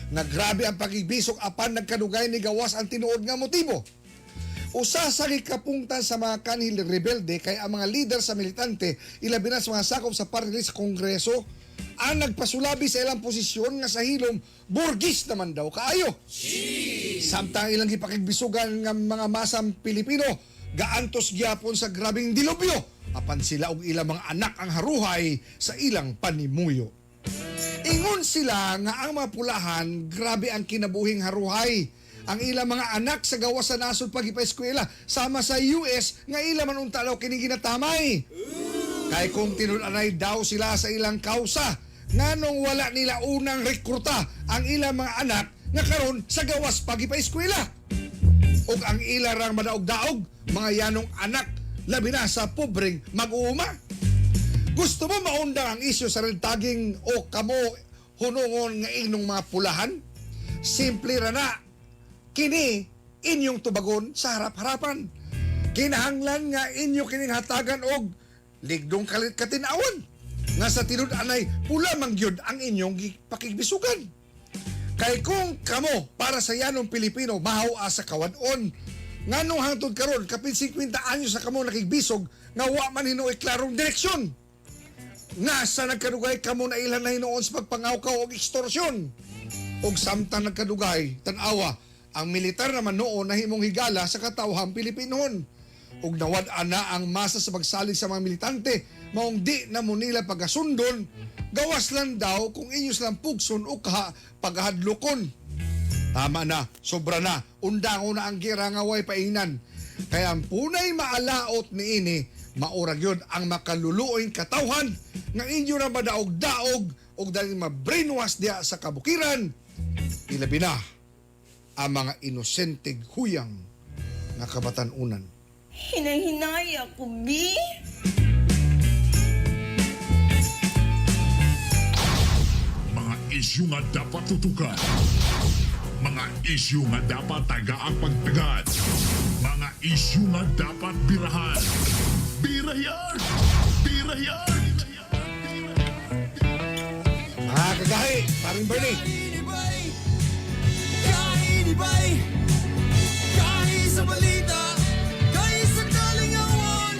S6: Nga grabe ang pagigbisok apan nagkadugay ni gawas ang tinuod nga motibo. Usa sa gikapungtan sa mga kanhil rebelde kay ang mga leader sa militante, ilabi na sa mga sakop sa party list sa Kongreso, ang nagpasulabi sa ilang posisyon nga sa hilom burgis naman daw kaayo. Samtang ilang gipakigbisugan nga mga masang Pilipino gaantos gyapon sa grabing dilubyo apan sila og ilang mga anak ang haruhay sa ilang panimuyo. Ingon sila nga ang mga pulahan, grabe ang kinabuhing haruhay. Ang ilang mga anak sa gawas sa nasod pag-ipa-eskwela, sama sa US, nga ila man unta daw kini ginatamay. Kay kung tinud-anay daw sila sa ilang kausa, nganong wala nila unang rekruta ang ilang mga anak nga karon sa gawas pag-ipa-eskwela. Ug ang ila rang madaog-daog, mga yanong anak, labi na sa pobreng mag-uuma. Gusto mo maundang ang isyu sa red tagging o kamo hunungon nga inyong mga pulahan? Simple ra na. Kini inyong tubagon sa harap-harapan. Kinahanglan nga inyo kining hatagan og ligdong kalit katinawan. Nga sa tinud-anay pula man gyud ang inyong gipakigbisugan. Kay kung kamo para sa yanong Pilipino mahaw sa kawan-on. Nganong hangtod karon kapin 50 anyos na kamo nakigbisog nga wa man hinuoy klarong direksyon nga sa nagkadugay kamo na ilan na hinuon sa pagpangawkaw og ekstorsyon. Og samtang nagkadugay, tan-awa, ang militar naman noon na himong higala sa katawhang Pilipinohon. Ug nawad-an na ang masa sa pagsalig sa mga militante, maong di na mo nila pagasundon, gawas lang daw kung inyo silang pugson o kaha paghadlokon. Tama na, sobra na, undango na ang gira nga way painan. Kaya ang punay maalaot niini, maurag yun ang makaluluoing katawhan nga inyo na madaog-daog og dahil ma-brainwash diya sa kabukiran. Ilabi na ang mga inosenteng huyang nga kabatan-unan.
S8: Hinahinay ako, B.
S4: Mga isyu nga dapat tutukan. Mga isyu nga dapat tagaang pagtagad. Mga isyu nga dapat birahan. Birayan! Birayan!
S6: Mga kagahi, paring Bernie,
S1: Kainibay, kainibay, kahi sa balita, kahi sa kalingawan.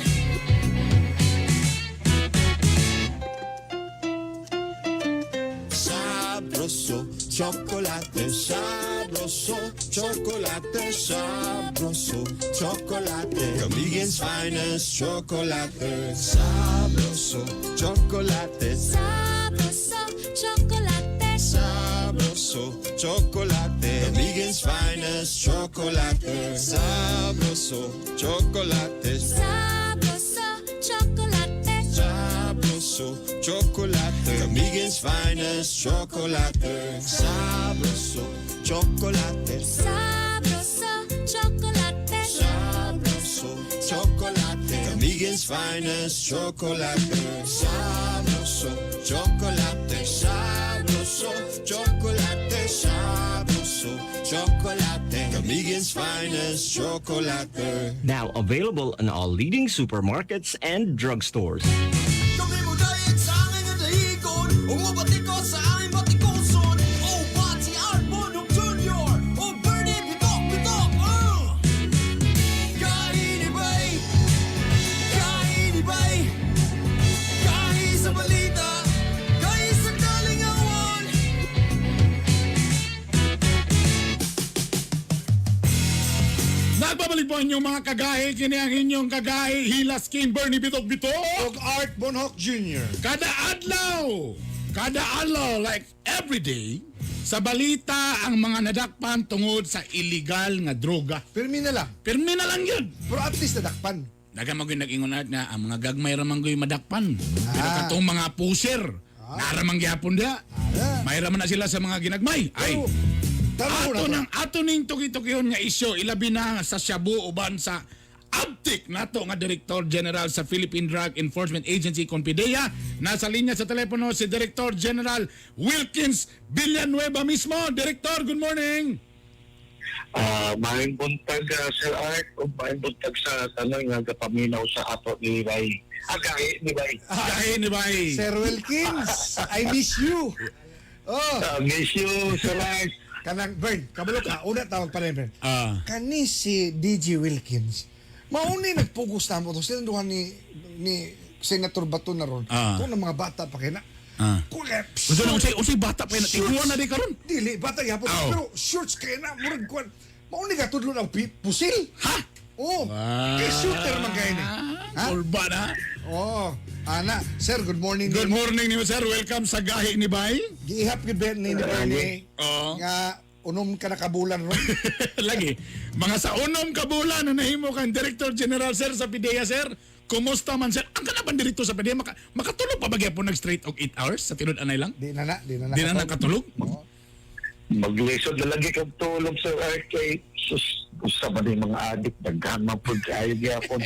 S9: Sabroso, chocolate, sabroso, chocolate, sabroso, chocolate. Comedian's finest chocolate, sabroso, chocolate,
S2: Sabroso, chocolate.
S9: Sabroso, chocolate. Comedian's finest chocolate, sabroso, chocolate,
S2: Sabroso, chocolate.
S9: Sabroso, chocolate. Comedian's finest chocolate, sabroso, chocolate.
S2: Sabroso, chocolate.
S9: Sabroso, chocolate. Comedian's finest chocolate. Sabroso, chocolate. Sabroso, chocolate. Sabroso, chocolate. Comedian's finest chocolate.
S10: Now available in all leading supermarkets and drugstores.
S1: Kami mo dayeg sa angin nga dahigon, umabati ko sa aming batikuson. Oh, Bati Art Bonok Jr. Oh, Bernie Bitok Bitok. Kainibay, kainibay, kahi sa balita, kahi sa kalingawan.
S5: Nagbabalik po ang inyong mga kagahi. Kini ang inyong kagahi, Hilas King Bernie Bitok Bitok.
S6: og Art Bonhoc Jr.
S5: Kada adlaw, like every day, sa balita ang mga nadakpan tungod sa illegal nga droga.
S6: Pirmi na lang,
S5: Pirmi na lang yun.
S6: pero at least nadakpan.
S5: Daga mo nag-ingon na ang mga gagmay ramang goy madakpan. Pero katong mga pusher, naramang gyapon diha. May raman na sila sa mga ginagmay. Ay,
S6: Pero, tama ko na
S5: ato
S6: to.
S5: nang ato ning tuki-tukihon nga isyo ilabi na sa shabu uban sa Abtik nato nga Director General sa Philippine Drug Enforcement Agency kon PDEA. Nasa linya sa telepono si Director General Wilkins Villanueva mismo. Director, good morning.
S11: Maayong buntag, Sir Art, ug maayong buntag sa tanan nga gapaminaw sa ato ni Bay. Gahi ni Bay.
S5: Gahi ni Bay.
S6: Sir Wilkins, I miss you. Oh.
S11: Miss you, Sir Art.
S6: Kanang Bern, kabalo ka, una tawag pa rin, Bern.
S5: Ah.
S6: Kani si DG Wilkins, mauni nagpugos na mo to. Sila duha ni Senator Bato na ron. Kung ng mga bata pa kay na. Kung
S5: Gusto na unsay bata pa na tiguan na di karon.
S6: Dili bata gyapon
S5: Aw.
S6: pero shorts kay na murag kuan. Mauni ka tudlo ng pusil.
S5: Ha?
S6: Oh. Kay shooter man kay ni. Ha?
S5: Kulba na.
S6: Oh, ana, sir, good morning.
S5: Good morning nimo, sir. Welcome sa Gahi ni Bay.
S6: Giihap gyud Ben ni Bernie.
S5: Oo.
S6: Nga unom ka na kabulan ron.
S5: Lagi. Mga sa unom ka bulan na nahimo kang Director General, sir, sa PDEA, sir. Kumusta man, sir? Ang kanaban direktor sa PDEA makatulog pa ba gyapon nag straight og 8 hours sa tinud anay lang?
S6: Di na na, di na na.
S5: Di na nakatulog?
S11: Maglisod na lagi kag tulog, Sir Art, kay sus, usa ba ni mga adik, daghan man pud kaayo gyapon.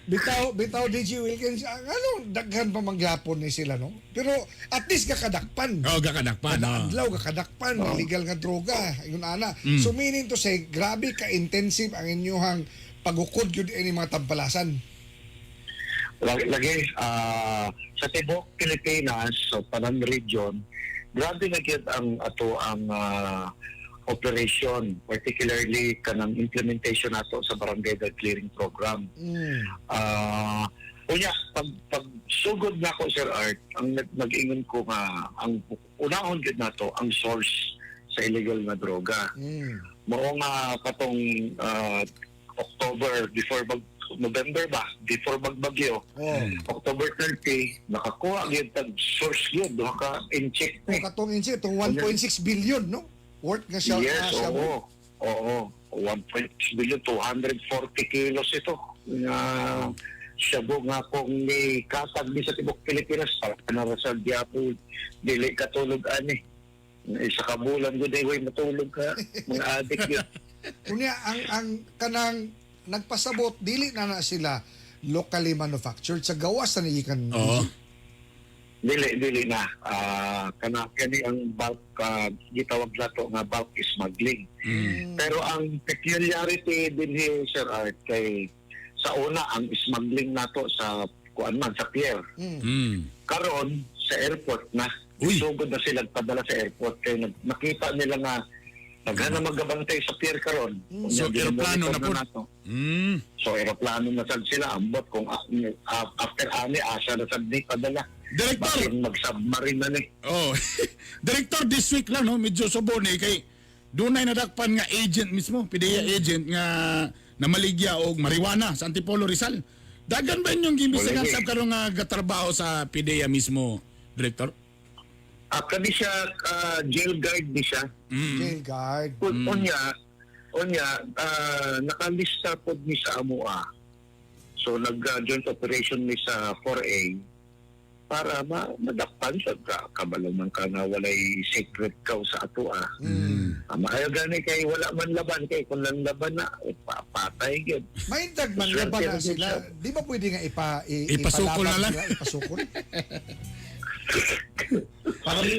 S6: Bitaw, bitaw DG Wilkins, ang ano, daghan pa mangyapon ni sila, no? Pero at least kakadakpan.
S5: Oh, gakadakpan. Oh.
S6: Adlaw, kakadakpan, illegal nga droga, yun ana. So meaning to say, grabe ka-intensive ang inyuhang pagukod yun ini mga tampalasan.
S11: Lagi, lagi sa tibuok Pilipinas, sa tanan region, grabe na gyud ang ato ang operation, particularly kanang implementation nato sa Barangay Drug Clearing Program. Unya, pag sugod na ko, Sir Art, ang nag-ingon ko nga ang unahon gyud nato ang source sa illegal na droga. Mao nga katong October before bag November ba before magbagyo, October 30, nakakuha gyud tag source gyud duha ka in check
S6: O katong insi, itong 1.6 billion, no? Worth nga siya.
S11: Yes,
S6: nga siya.
S11: oo. Oo. 1.6 billion, 240 kilos ito. Nga shabu nga kung ni katag ni sa tibok Pilipinas, para na ra sa Diapo, dili katulog ani. Isa ka bulan gud ay way matulog ka, mga adik yun.
S6: Unya, ang kanang nagpasabot, dili na na sila locally manufactured sa gawas na niikan.
S5: Oo.
S11: Dili, dili na. Kana kani ang bulk, gitawag nato nga bulk smuggling. Pero ang peculiarity din hi Sir Art kay sa una ang smuggling nato sa kuan man sa pier. Karon sa airport na.
S5: Uy.
S11: Sugod na sila padala sa airport kay nakita nila nga daghan na magabantay sa pier karon.
S5: So,
S11: Unya,
S5: eroplano na
S11: ginomonitor
S5: po.
S11: nato.
S5: Mm.
S11: So eroplano na sad sila ambot kung after ani asa na sad ni padala.
S5: Director.
S11: Basin mag-submarine na ni.
S5: Oh. Director, this week lang no, medyo subo ni kay dunay nadakpan nga agent mismo, PDEA agent nga namaligya og marijuana sa Antipolo, Rizal. Dagan ba inyong gimbestigan
S11: Wala, eh.
S5: sab karon nga gatrabaho sa PDEA mismo, Director?
S11: Kani siya jail guard ni siya.
S6: Jail guard.
S11: Unya, nakalista pod ni sa amoa. So nag joint operation ni sa 4A para madakpan sa ka, kabalo man ka na walay secret kaw sa ato ah. Maayo gani kay wala man laban kay kung laban na eh, patay gyud.
S6: May man
S11: Swerte
S6: laban na
S11: na
S6: sila.
S11: siya.
S6: Di ba pwede nga
S5: Ipasukol
S6: ipalaban
S5: na lang?
S6: sila, ipasukol?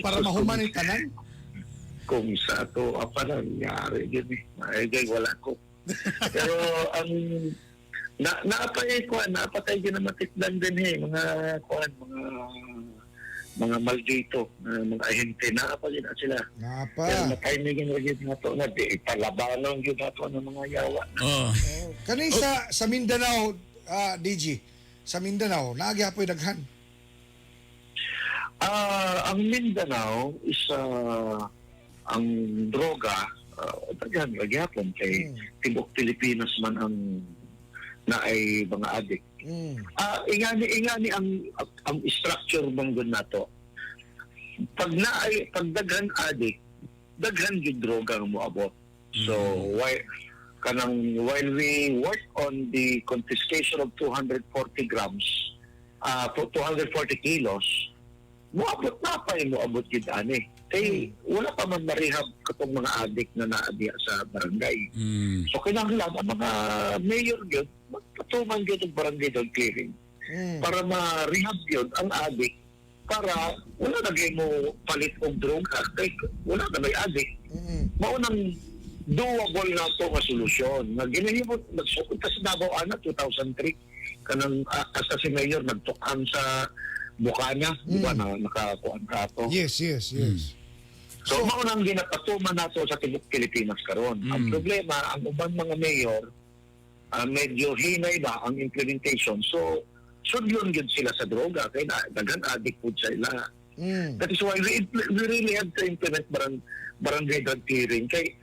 S6: Para mahuman yung tanan.
S11: Kung sa ato apa nangyari gyud eh. Maayo gani wala ko. Pero ang na naapay ko naapatay gyud na matikdan din eh mga kuan mga maldito mga ahente naapa gyud na sila.
S6: Napa.
S11: Pero na-timing ra gyud nato na di palabanon gyud nato ng mga yawa.
S5: Oh.
S6: Kani sa Mindanao, DG, sa Mindanao, naagyapoy daghan.
S11: Ang Mindanao is ang droga daghan ra gyapon kay tibuok Pilipinas man ang naay mga adik. Ingani ang structure man gud nato. Pag naay pag daghan adik, daghan gyud droga ang moabot. So why kanang while we work on the confiscation of 240 grams, 240 kilos, Moabot na pa eh, moabot gid ani. Kay wala pa man ma-rehab katong mga addict na naa diha sa barangay. So kinahanglan ang mga mayor gyud magpatuman gyud og barangay drug clearing para ma-rehab gyud ang addict, para wala na gyud mo palit og droga kay wala na may addict. Mao nang doable na to nga solusyon nga ginahimo. Nagsukod ta sa Davao ana 2003, kanang hasta si mayor nagtukan sa Bukana, di ba, na nakakuan ka ato.
S6: Yes.
S11: So, mao nang ginapatuman nato sa tibuok Pilipinas karon. Ang problema, ang ubang mga mayor, medyo hinay ba ang implementation. So, sudlon gyud sila sa droga kay na, daghan addict pud sa ila. That is why we really have to implement barangay drug clearing kay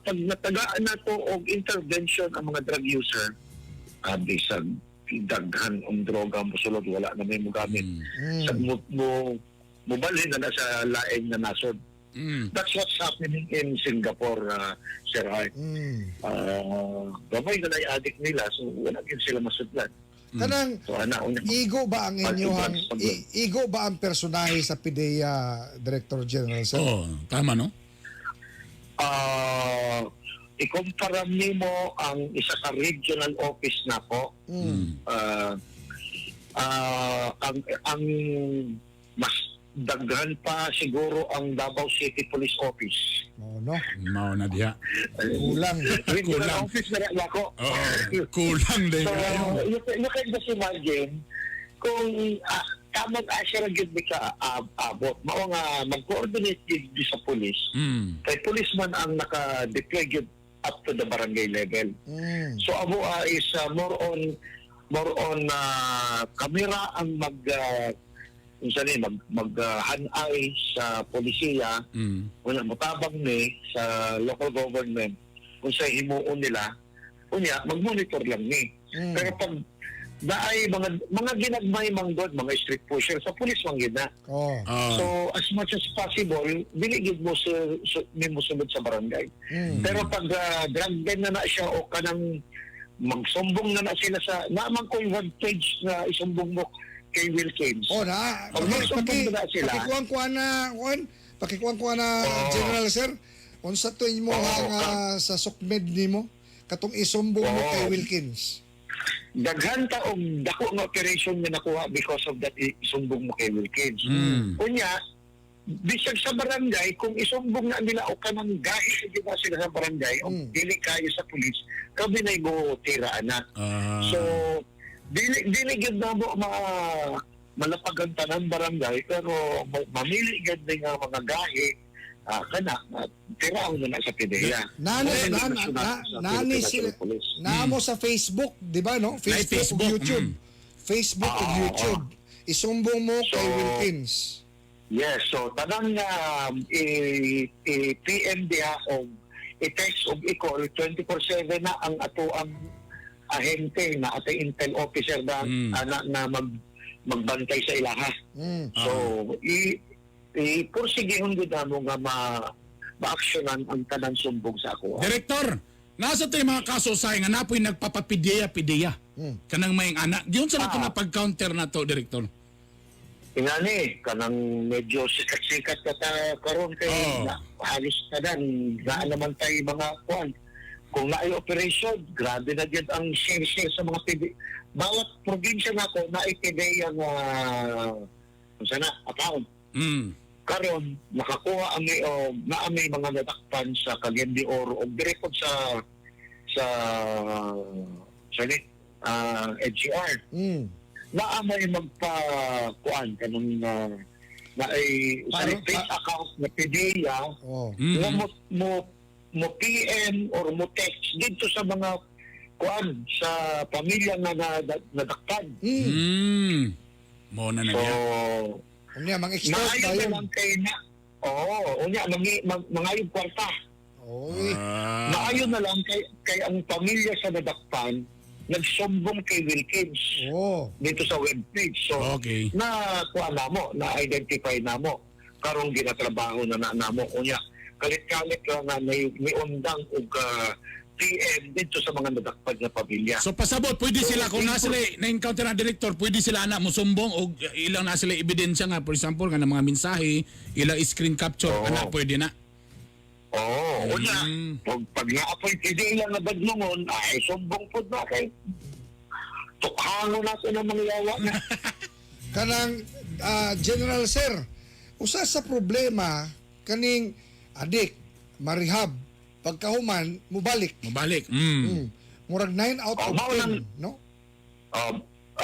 S11: pag natagaan nato og intervention ang mga drug user, bisag daghan ang droga mo sulod, wala na may mogamit. Sa mo mobalhin na na sa lain na nasod. That's what's happening in Singapore, Sir Art. Gamay na na addict nila, so wala gyud sila masudlan.
S6: Kanang
S11: So, ana, unya.
S6: igo ba ang inyong igo ba ang personahe sa PDEA, Director General, sir?
S5: Oo, tama, no?
S11: Ikumpara nimo ang isa ka regional office nako. Ang mas daghan pa siguro ang Davao City Police Office.
S6: Oh, no.
S5: Mao na diha.
S6: Kulang.
S11: Regional
S5: Kulang.
S11: office na rin ako.
S5: Oo, kulang din.
S11: So, you can just imagine kung tamang asya ra gyud ni ka abot. Mao nga mag-coordinate gyud di sa police. Kay policeman ang naka-deploy gyud up to the barangay level. So amo is more on kamera ang mag unsa ni mag mag hanay sa polisiya, wala motabang ni sa local government kung sa himuon nila, unya mag-monitor lang ni. Pero pag naay mga ginagmay manggod, mga street pusher, sa pulis man gyud na. So as much as possible, dili gyud mo nimo sulod sa barangay. Pero pag drug den na na siya o kanang magsumbong na na sila sa naman ko'y web page na isumbong mo kay Wilkins.
S6: Oh, na.
S11: Pag magsumbong na na sila,
S6: Pakikuan ko na, kuan. Pakikuan ko na, General Sir. Unsa to imo ang sa sokmed nimo katong isumbong mo kay Wilkins?
S11: Daghan ta og dako nga operation nga nakuha because of that isumbong mo kay Wilkins. Unya, bisag sa barangay, kung isumbong na nila o kanang gahi sa na sila sa barangay o dili kayo sa pulis, kami na mo tira ana. So dili dili gyud na mo ma malapag ang tanan barangay, pero mamili gyud ni nga mga gahi, kana tiraon na na sa PDEA.
S6: Nani
S11: O,
S6: na,
S11: national
S6: na,
S11: sa
S6: nani
S11: Philippine
S6: sila
S11: National Police.
S6: naamo sa Facebook, di ba, no? Facebook, ug
S5: Facebook,
S6: YouTube. Facebook ug YouTube. Isumbong mo kay Wilkins.
S11: Yes, so tanan nga i-PM diha o i-text o i-call, 24/7 na ang ato ang ahente na atay intel officer na na magbantay sa ilaha. So i i pursigihon gud namo nga ma-actionan ang tanan sumbong sa ako.
S5: Director, nasa to yung mga kaso sa nga napoy nagpapapideya-pideya. Kanang may anak. Giunsa na to na pag-counter na to, Director?
S11: Ingani, kanang medyo sikat-sikat ka ta karon kay na, halos tanan naa naman tay mga kuan. Kung naay operation, grabe na gyud ang share-share sa mga PDEA. Bawat probinsya nako naay PDEA nga unsa na account. Karon nakakuha ang o naa may mga nadakpan sa Cagayan de Oro og dire pod sa ni NCR. Naa may magpa kuan kanang na ay sa fake account na PDEA nga mo PM or mo text dito sa mga kuan sa pamilya nga nadakpan.
S5: Mo na na
S11: So,
S5: niya.
S6: Unya mang extort
S11: maayo
S6: ba
S11: na
S6: yun?
S11: lang kay na. Oo, unya mangayog kwarta.
S6: Oy.
S11: Maayo na lang kay ang pamilya sa nadakpan nagsumbong kay Wilkins dito sa webpage. So, na kuha na mo, na-identify na mo. Karong ginatrabaho na na namo. Unya, kalit-kalit lang nga may undang og PM dito sa mga nadakpan nga pamilya.
S5: So pasabot, pwede sila kung na sila na-encounter na director, pwede sila na musumbong o ilang na sila ebidensya nga, for example, nga ng mga mensahe, ilang screen capture,
S11: Oo.
S5: ana pwede na.
S11: Oo, una, pag na-appoint, hindi ilang nabadlungon, ay sumbong po na kay tukhango na sa ng mga yawa na.
S6: Kanang General Sir, usa sa problema kaning adik, marihab, pagkahuman mubalik.
S5: Mubalik.
S6: Murag 9 out
S11: Oh,
S6: of
S11: mao
S6: 10,
S11: lang-
S6: no?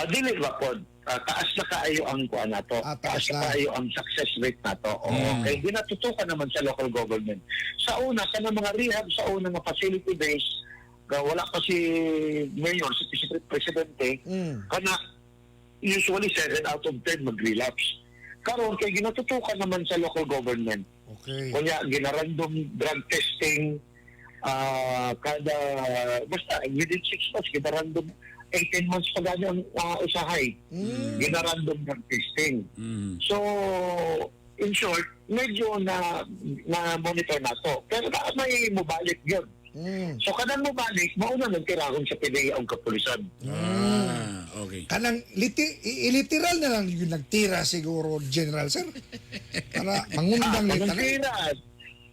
S11: Dili ba po, taas na kaayo ang kuan nato.
S6: Taas
S11: Taas na
S6: na.
S11: kaayo ang success rate nato. Oo, kay ginatutukan naman sa local government. Sa una, sa mga rehab sa una nga facility base, wala pa si mayor, si presidente, kana usually 7 out of 10 mag-relapse. Karon kay ginatutukan naman sa local government.
S6: Okay.
S11: Kunya ginarandom drug testing kada basta within 6 months ginarandom 18 months pa gani ang usahay. Ginarandom drug testing. So in short, medyo na na monitor na to. Pero na may mubalik yun. So kanang mubalik, mauna nang tirahon sa PDEA ang kapulisan.
S5: Ah, okay.
S6: Kanang literal na lang yung nagtira siguro, General Sir. Para mangundang ni
S11: Kanang
S6: tanan.
S11: tira.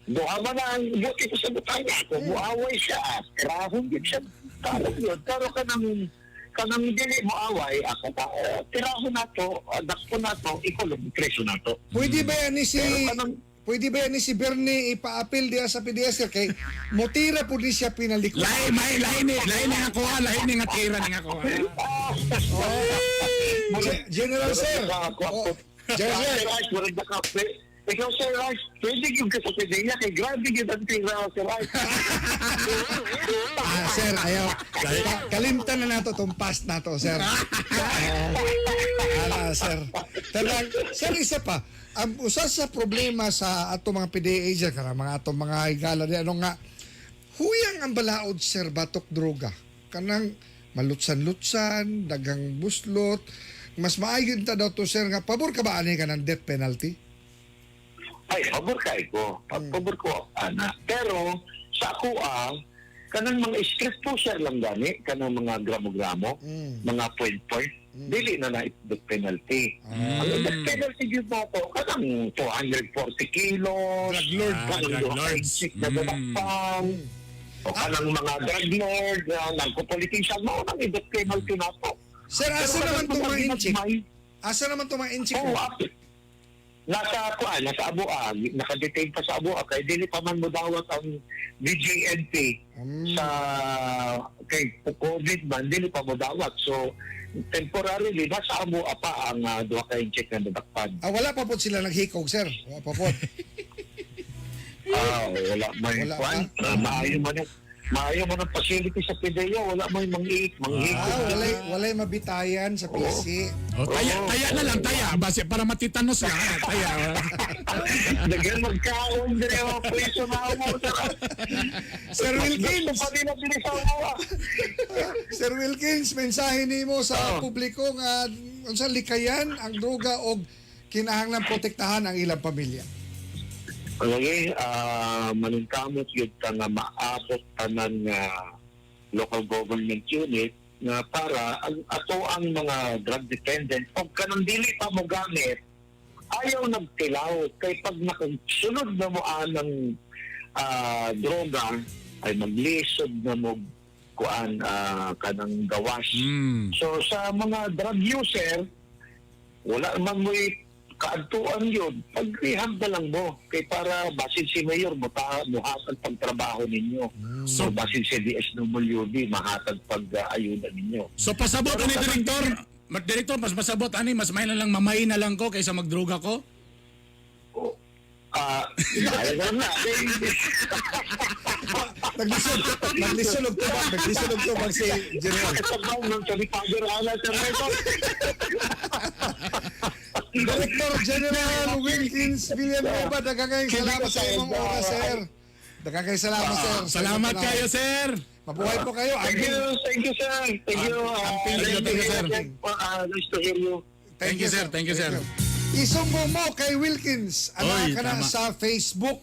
S11: Duha man na ang buti ko sa butanga. Kung muaway siya, tirahon yun siya. Tarong yun. Pero kanang dili mo away, ako pa, tirahon na to, dakpo na to, ikulong preso na to.
S6: Pwede ba yan ni si Pwede ba yan ni si Bernie ipa-appeal diya sa PDS sir kay motira po ni siya pinalikod.
S5: Lahi, may, lahi ni, lahi ni nga kuha, lahi ni nga tira ni nga kuha.
S6: General Sir. Oh, General Sir.
S11: Rice, murag na kape. Ikaw, Sir Rice, pwede yung ka sa PDEA kay grabe yun ang tira, Sir Rice.
S6: Sir, ayaw. Kalimtan na nato tong past nato, sir. Ala, sir. Talang, sir, isa pa. Ang usa sa problema sa ato mga PDA agent, kana mga atong mga higala di ano nga, huyang ang balaod, sir, batok droga. Kanang malutsan-lutsan, dagang buslot. Mas maayon ta daw to, sir, nga pabor ka ba ani ka ng death penalty?
S11: Ay, pabor kay ko. Pabor ko, ana. Pero, sa ako, kanang mga script po, sir, lang gani, kanang mga gramo-gramo, mga point-point, dili na na death penalty. Ang death penalty yun na to, kanang 240 kilos,
S6: Drug lord.
S11: Kanang
S5: Drug
S11: duha ka
S5: lords.
S11: inchik na dadakpan, o kanang mga drug lord, narco-politician, mao nang i-death penalty na to.
S6: Sir, asa
S11: Pero
S6: naman
S11: kanang
S6: itong mga
S11: mga
S6: inchik?
S11: ginagmay,
S6: Asa naman itong mga inchik?
S11: Oo, nasa kuan, nasa Aboa, naka-detain pa sa Aboa kay dili pa man modawat ang BJMP sa kay COVID man dili pa modawat. So temporarily nasa Aboa pa ang duha ka incheck na nadakpan.
S6: Wala pa po sila naghikog, sir. Wala pa po.
S11: Wala may
S6: Wala
S11: kuan, maayo man maayo man ang facility sa PDEA, wala may manghikog.
S6: Walay mabitayan sa PC.
S5: Oh, taya na lang, taya. Base, para matitanos lang. Taya.
S11: Daghan magkaon dire ako pwesto na ako.
S6: Sir Wilkins.
S11: Pa nila diri sa Aboa.
S6: Sir Wilkins, mensahe nimo sa publiko nga unsa likayan ang droga og kinahanglan protektahan ang ilang pamilya.
S11: Lagi, maningkamot yun ka nga maabot tanan nga local government unit nga para ang ato ang mga drug dependent o kanang dili pa mo gamit ayaw nagtilaw kay pag nakasunod na mo anang droga ay maglisod na mo kuan kanang gawas. So sa mga drug user wala man mo'y kaadtuan yun, pag-rehab na lang mo. Kay para basin si Mayor, muhatag pagtrabaho ninyo. So, basin si DSWD, mahatag pag-ayuda ninyo.
S5: So pasabot ani director, Director, mas pasabot ani, mas may na lang mamay na lang ko kaysa magdroga ko.
S11: Ayaw na.
S6: Naglisod og tubag, naglisod og tubag si General.
S11: Kasabang nung sa ni Father Ala, Sir Michael.
S6: Director General Wilkins Villanueva, daghang kayong salamat sa imong oras, sir. Daghang kayong salamat, sir.
S5: Salamat kayo, sir.
S6: Mabuhay po kayo.
S11: Thank you, thank you, sir. Thank you.
S5: Thank you, sir.
S11: Nice to hear you.
S5: Thank you, sir. Thank you, sir.
S6: Isumbong mo kay Wilkins. Anak
S5: Oy,
S6: ka na
S5: tama.
S6: sa Facebook.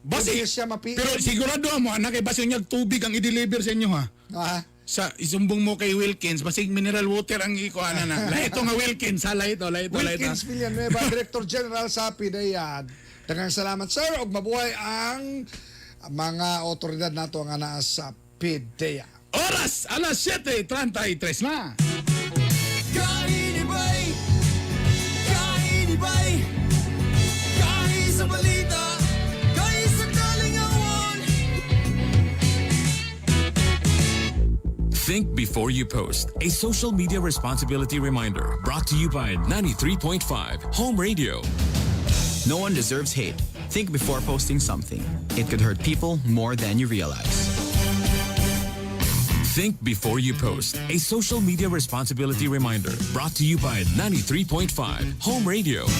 S5: Basi,
S6: Pwede siya mapi-
S5: pero sigurado mo, anak, kay basi niyag tubig ang i-deliver sa inyo ha.
S6: Ah,
S5: Sa isumbong mo kay Wilkins, basig mineral water ang ikuha na. Lahi ito nga Wilkins, ha, lahi ito, lahi ito, lahi ito.
S6: Wilkins Villanueva, Director General sa PDEA. Daghang salamat sir ug mabuhay ang mga otoridad nato nga naa sa PDEA.
S5: Oras, alas 7:33 na.
S1: Kainibay! Kainibay! Kahi sa balita, kahi sa kalingawan.
S12: Think before you post. A social media responsibility reminder brought to you by 93.5 Home Radio.
S13: No one deserves hate. Think before posting something. It could hurt people more than you realize.
S12: Think before you post. A social media responsibility reminder brought to you by 93.5 Home Radio.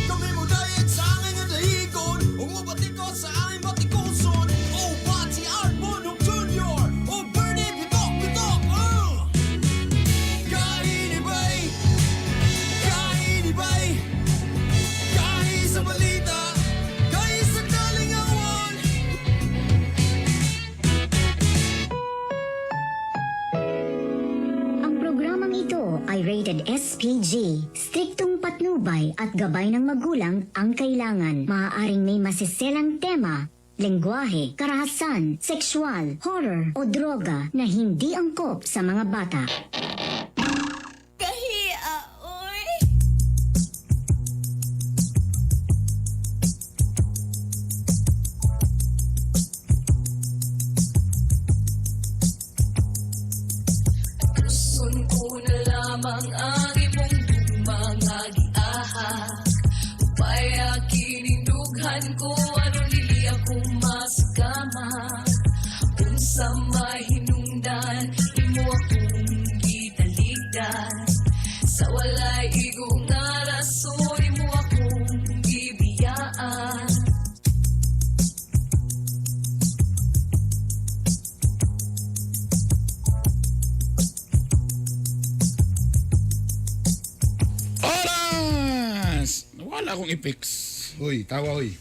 S1: Kami mo dayat sa angin nga dahigon Ug mobatikot sa aming batikoson. Oh, Bati Art Bonong Jr. Oh, Bernie Bitok Bitok. Kainibay! Kainibay! Kahi sa balita, kahi sa kalingawan.
S14: Ang programang ito ay rated SPG. Striktong patnubay at gabay ng magulang ang kailangan. Maaaring may masiselang tema, lengguwahe, karahasan, sexual, horror o droga na hindi angkop sa mga bata.
S8: Kahia, oy.
S2: Gusto ko na lamang ang imong mga giahak. Upaya kinindughan ko aron dili ako masakama. Unsa may hinungdan imo akong gitaligdan. Sa walay igo nga rason imo akong gibiyaan.
S5: Oras! Wala akong effects. Uy, tawa uy.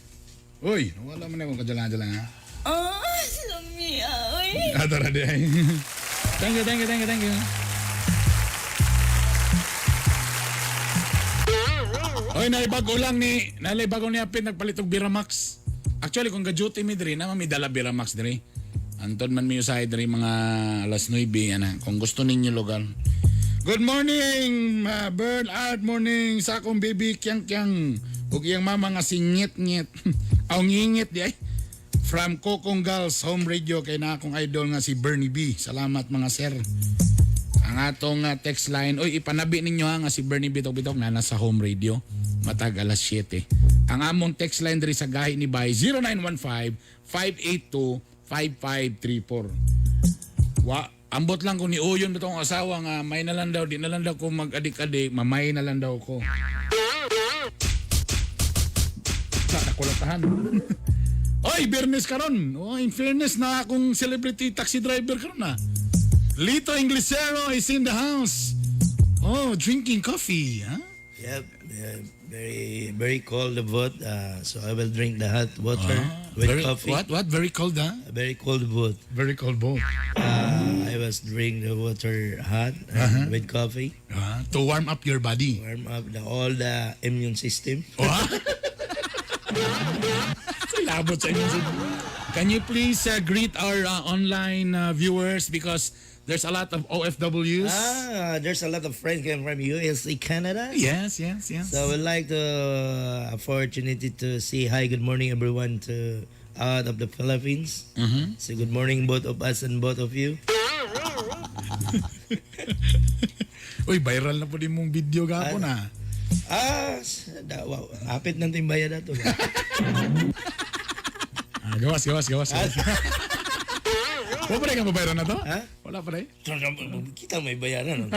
S5: Uy, wala man akong kadyalan-dyalan ha.
S8: Oh, lamia, oy.
S5: Ah, tara di ay. Thank you, thank you, thank you, thank you. Oy, naibago lang ni, naibago ni Apit nagpalit og Biramax. Actually, kung ga-duty mi diri, naman mi dala Biramax diri. Anton man mi usahay diri mga alas 9 ana. Kung gusto ninyo lugar. Good morning, Bird Art morning sa akong baby Kyang Kyang. Ug iyang mama nga si Ngit Ngit. Aw ngingit di ay. From Kokong Girls Home Radio kay na akong idol nga si Bernie B. Salamat mga sir. Ang atong text line, oy ipanabi ninyo ha nga si Bernie Bitok Bitok na nasa home radio matag alas 7. Ang among text line diri sa gahi ni Bay 0915 582 5534. Wa ambot lang kung ni Uyon ba tong asawa nga may na lang daw di na lang daw ko mag-adik-adik, mamay na lang daw ko. Sa nakulatahan. Oy, Bernes karon. Oh, in fairness na akong celebrity taxi driver karon na. Lito Inglesero is in the house. Oh, drinking coffee, huh?
S15: Yep, yeah, very very cold the boat. So I will drink the hot water with coffee.
S5: What? What? Very cold, huh?
S15: Very cold boat.
S5: Very cold boat.
S15: I was drink the water hot with coffee.
S5: To warm up your body.
S15: Warm up all the immune system.
S5: Labot sa inyo. Can you please greet our online viewers because there's a lot of OFWs.
S15: Ah, there's a lot of friends came from USA, Canada.
S5: Yes.
S15: So I would like the opportunity to say hi, good morning, everyone, to out of the Philippines. So good morning, both of us and both of you.
S5: Uy, viral na po din mong video gapon ah.
S15: Ah, wow, apit ng timbaya na to.
S5: Ah, gawas, gawas, gawas. Gawas. Wala pa rin ka babayaran na to?
S15: Ha?
S5: Wala pa rin.
S15: Kita may bayaran. No?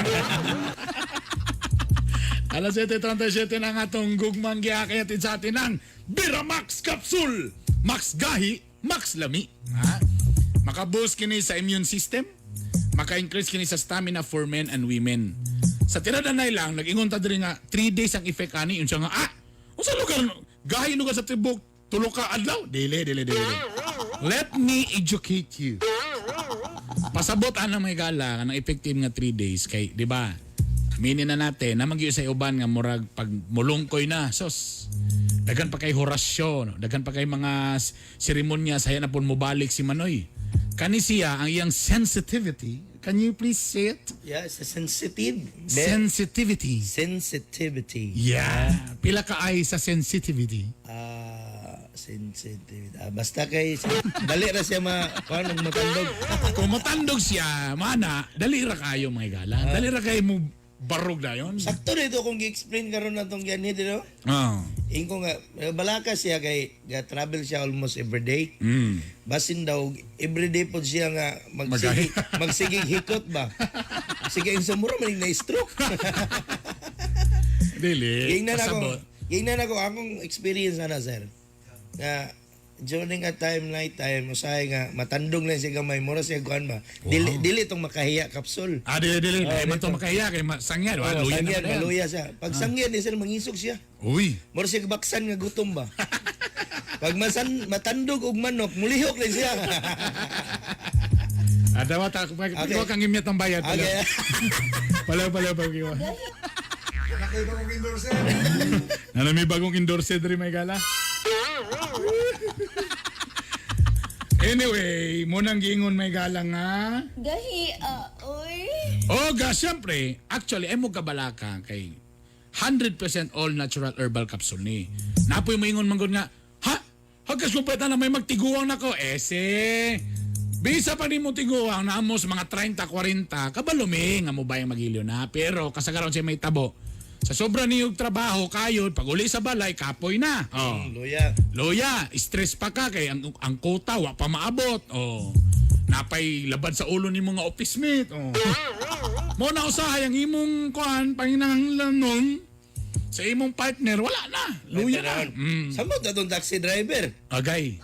S5: Alas 7:37 ang atong gugmang giakayatid sa atin ang Biramax Capsule! Max Gahi, Max Lami. Ha? Makaboost kini sa immune system, maka-increase kini sa stamina for men and women. Sa tiradanay lang, nag-ingon ta diri nga 3 days ang effect ani, yun siya nga, unsa lugar, gahi lugar sa tibok Tulo ka adlaw? Dili, dili, dili. Dili. Let me educate you. Pasabot ana may gala kanang effective nga 3 days kay, di ba? Aminin na natin na magyud sa uban nga murag pag mulungkoy na, sos. Daghan pa kay horasyon, no? Daghan pa kay mga seremonya saya na pud mobalik si Manoy. Kani siya ang iyang sensitivity. Can you please say it?
S15: Yeah, it's a sensitive.
S5: Sensitivity.
S15: Sensitivity.
S5: Yeah. Pila ka ay sa sensitivity?
S15: Ah, sensitivity. Ah, basta kay dali ra siya ma kuan og matandog.
S5: Kung matandog siya, mana, dali ra kayo mga gala. Dali ra kayo mo barog na yon.
S15: Sakto dito kung gi-explain karon natong gianhi dito.
S5: Oh.
S15: Ingko nga balaka siya kay ga travel siya almost every day. Basin daw everyday pod siya nga magsige magsigig hikot ba. Sige in mura man na stroke.
S5: Dili.
S15: Gingnan ako.
S5: Pasabot.
S15: Gingnan ako akong experience ana, sir. Nga during a time, night time, usahay nga matandong lang siya gamay, mura siya kuan ba. Dili dili tong makahiya kapsul.
S5: Ah, dili, dili.
S15: Oh,
S5: Kay man
S15: dito.
S5: to makahiya, kay sangyan.
S15: Oh,
S5: Wa, luya
S15: sangyan,
S5: naman yan.
S15: maluya siya. Pag sangyan ni sir mangisog siya.
S5: Uy.
S15: Mura siya baksan nga gutom ba. Pag masan matandog og manok, mulihok lang siya.
S5: Ah, dawa ta, okay. Kang imyat ang bayad. Pala,
S15: Okay.
S5: pala, pala, pala.
S6: Nakay bagong endorser.
S5: Ano, may bagong endorser diri may gala? Anyway, munang giingon may gala nga.
S8: Gahi, oy.
S5: Oga, siyempre, actually, ay mo kabalaka kay 100% all natural herbal capsule ni. Napoy moingon manggod nga, ha? Hagas kumpleto na may magtiguang nako. Ese, bisa pa ni mo tiguang na amos mga 30, 40, kabalo mi nga mo bayang magilyo na. Pero kasagaran siya may tabo. Sa sobra niyog trabaho, kayod, pag uli sa balay, kapoy na. Oh.
S15: Luya.
S5: Luya, stress pa ka kay ang quota wa pa maabot. Oh. Napay labad sa ulo ni mga office mate. Oh. Mo na usahay ang imong kuan panginahanglan sa imong partner wala na. Luya na.
S15: Samot na tong taxi driver.
S5: Agay.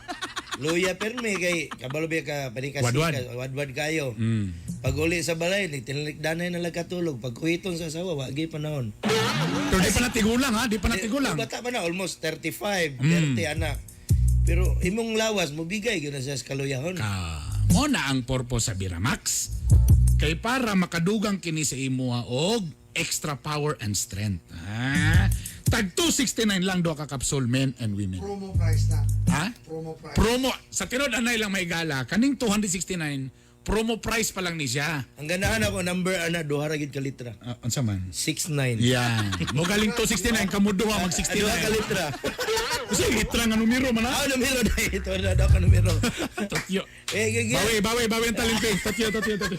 S15: Luya permi kay kabalo biya ka panikas
S5: Wadwad.
S15: Wadwad kayo. Pag uli sa balay, tinlikdanay na lang katulog. Pag kuhiton sa asawa, wagi panahon.
S5: Pero di pa natigulang ha, di pa natigulang.
S15: Bata pa na, almost 35, 30 anak. Pero imong lawas, mubigay gyud na siya sa kaluyahon.
S5: Mo na ang purpose sa Biramax. Kay para makadugang kini sa imuha og extra power and strength. Ha? Tag 269 lang duha ka kapsol men and women.
S6: Promo price na.
S5: Ha?
S6: Promo price.
S5: Promo sa tinud anay lang may gala kaning 269 promo price pa lang ni siya.
S15: Ang ganahan ako number ana duha ra gid ka litra.
S5: Unsa man?
S15: 69.
S5: Yeah. Mo galing 269 kamo duha mag 69.
S15: Duha ka litra.
S5: Kasi litra nga numero man
S15: Ah, numero na ito na daw ka numero.
S5: Tatyo.
S15: Eh, gigi.
S5: Bawi, bawi, bawi ang talimpi. Tatyo, tatyo, tatyo.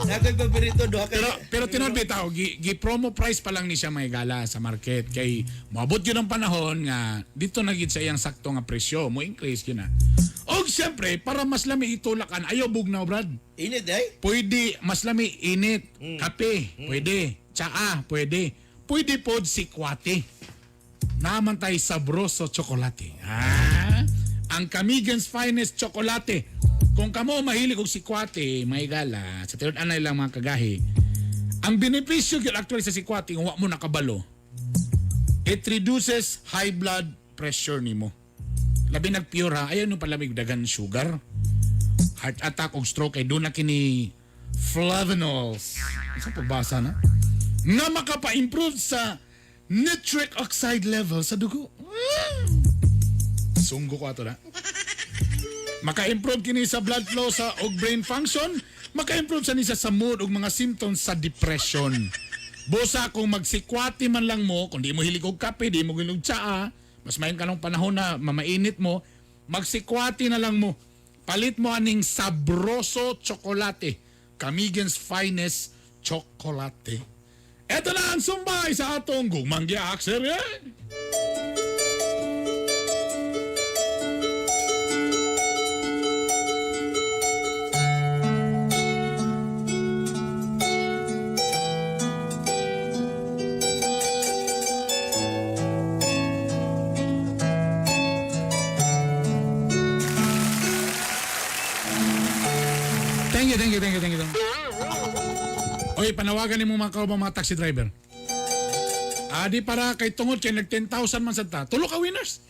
S15: Ako'y paborito duha ka.
S5: Pero tinuod bitaw, gi promo price pa lang ni siya may gala sa market kay moabot gyud ang panahon nga dito na gid sa iyang sakto nga presyo, mo increase gyud na. Og siyempre, para mas lami itulakan, ayaw bugnaw, Brad.
S15: Init ay?
S5: Pwede, mas lami init, kape, pwede, tsaa, pwede. Pwede pod sikwate. Naman tayo sabroso tsokolate. Ah, ang Camiguin's finest tsokolate. Kung kamo mahilig og sikwate, may gala, sa tinud anay lang mga kagahi, ang benepisyo gyud actually sa sikwate kung wa mo nakabalo, it reduces high blood pressure nimo. Labi nag pure ha, ayaw no palamig dagan sugar. Heart attack og stroke ay doon na kini flavonols. Sa pagbasa na? Nga makapa-improve sa nitric oxide level sa dugo. Sunggo ko ato na. Maka-improve kini sa blood flow sa og brain function, maka-improve sa ni sa mood ug mga symptoms sa depression. Busa kung magsikwati man lang mo, kung di mo hilig og kape, di mo hilig og tsaa, mas mayon kanong panahon na mamainit mo, magsikwati na lang mo. Palit mo aning sabroso tsokolate. Camiguin's finest chocolate. Eto na ang sumbay sa atong gugmang giak, serye. Thank you, thank you, thank you, thank you. Oy, panawagan ni mo mga kaubang mga taxi driver. Adi para kay tungod kay nag 10,000 man sa ta. Tulo ka winners.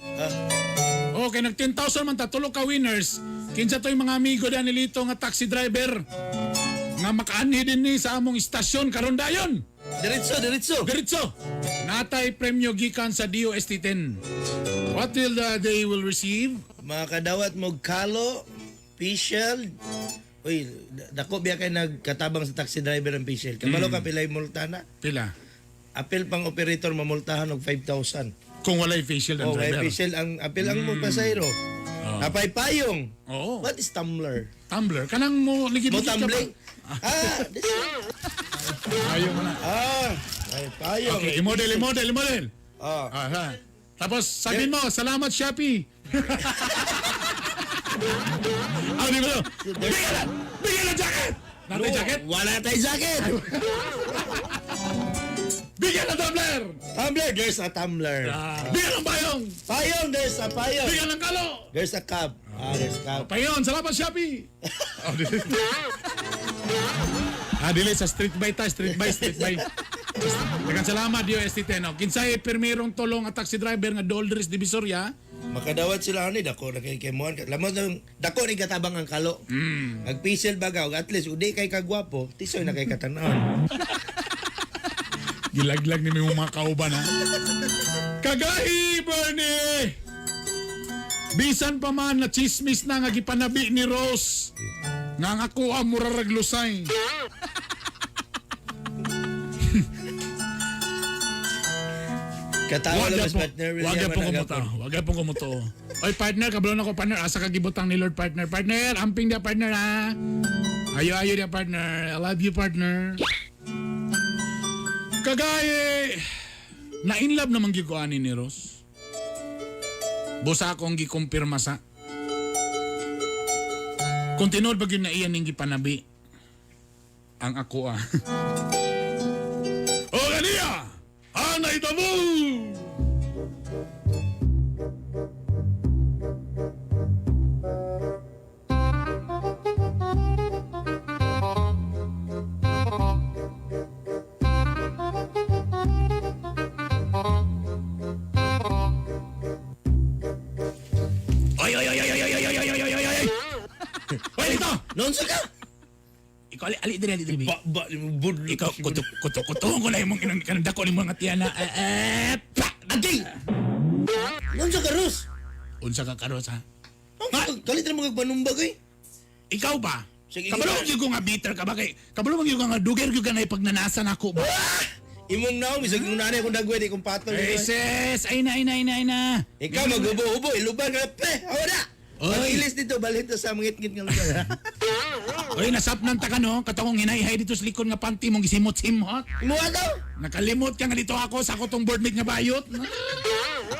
S5: Oh, kay nag 10,000 man ta tulo ka winners. Kinsa to'y mga amigo ni Lito nga taxi driver nga makaanhi din ni sa among istasyon karon dayon.
S15: Diretso, diretso.
S5: Diretso. Natay premyo gikan sa DOST 10. What will they will receive?
S15: Mga kadawat mo kalo, facial. Uy, dako biya kay nagkatabang sa taxi driver ang facial. Kabalo ka pilay multa na.
S5: Pila?
S15: Apil pang operator mamultahan og 5,000.
S5: Kung walay facial ang
S15: Oh,
S5: driver.
S15: may facial ang apil ang mo pasahero. Apay payong.
S5: Oo.
S15: What is tumbler?
S5: Tumbler. Kanang mo
S15: Mo
S5: ligid-ligid ka pa.
S15: tumbling? Ah, this
S5: Ayaw mo na.
S15: Ah, ay payong.
S5: Okay, i-model, i-model, i-model.
S15: Ah.
S5: Aha. Tapos sabihin mo, salamat Shopee. Ah, di ba? Bigyan na! Bigyan na jacket! Natay
S15: No,
S5: jacket?
S15: Wala tayong jacket.
S5: Bigyan ng tumbler!
S15: Tumbler, there's a tumbler.
S5: Bigyan ng payong!
S15: Payong, there's a payong.
S5: Bigyan ng kalo!
S15: There's a cup. Ah, there's a cup.
S5: Payon, salamat Shopee! Oh, di- ah, dili sa street by ta, street by, street by. Daghang salamat DOST 10. Oh. Kinsay pirmirong tulong nga taxi driver nga Doldres Divisoria.
S15: Makadawat sila ani dako na kay kemuan. Lamon ng dako ni katabang ang kalo. Nagpisel baga og at least udi kay kagwapo, tisoy na kay katanawon.
S5: Gilaglag ni mong mga kauban ha. Kagahi, Bernie! Bisan pa man na chismis na nga gipanabi ni Rose nga ang ako ang muraraglusay.
S15: Katawa lang mas partner
S5: Wag
S15: William
S5: po
S15: Managapon.
S5: kumuto. Wag po kumuto. Oy partner, kabalo na ko partner. Asa ka gibutang ni Lord partner. Partner, amping dia partner ha. Ayo ayo dia partner. I love you partner. Kagay na in love naman gyud ko ani ni Rose. Busa akong gikumpirma sa. Kung tinuod ba gyud na iyan ning gipanabi ang ako ah. O ganiya, ang naitabo! Oy, oy, oy, oy, oy, oy, oy, oy, oy, oy, oy, oy! Oy, dito!
S15: Noon sa ka?
S5: Ikaw, ali, ali, diri, ali, diri.
S15: Ba, ba, budlo.
S5: Ikaw, kuto, kuto, kuto, ko na imong inang kanang dako ni mga tiyana. Eh, eh, pa!
S15: Agay! Noon sa ka, Ros?
S5: Unsa ka karos, ha?
S15: Kalit na mga panumbag eh.
S5: Ikaw ba?
S15: Sige,
S5: Kabalo
S15: ikaw.
S5: gyud ko nga bitter ka ba kay kabalo man gyud ka nga duger gyud ka na ipagnanasan ako ba?
S15: Imong naong, bisag imong nanay kung dagway, di kong patol.
S5: Eh, sis, ay na, ay na, ay na, ay na.
S15: Ikaw, maghubo-hubo, iluban ka na, pe, awa na!
S5: Oy.
S15: Pag-ilis dito, balhin to sa mangit-ngit nga lugar.
S5: Oy, nasapnan ta ka no, katong hinayhay dito sa likod nga panty mong gisimot-simot.
S15: Imuha daw!
S5: Nakalimot ka nga dito ako sa ako tong boardmate nga bayot.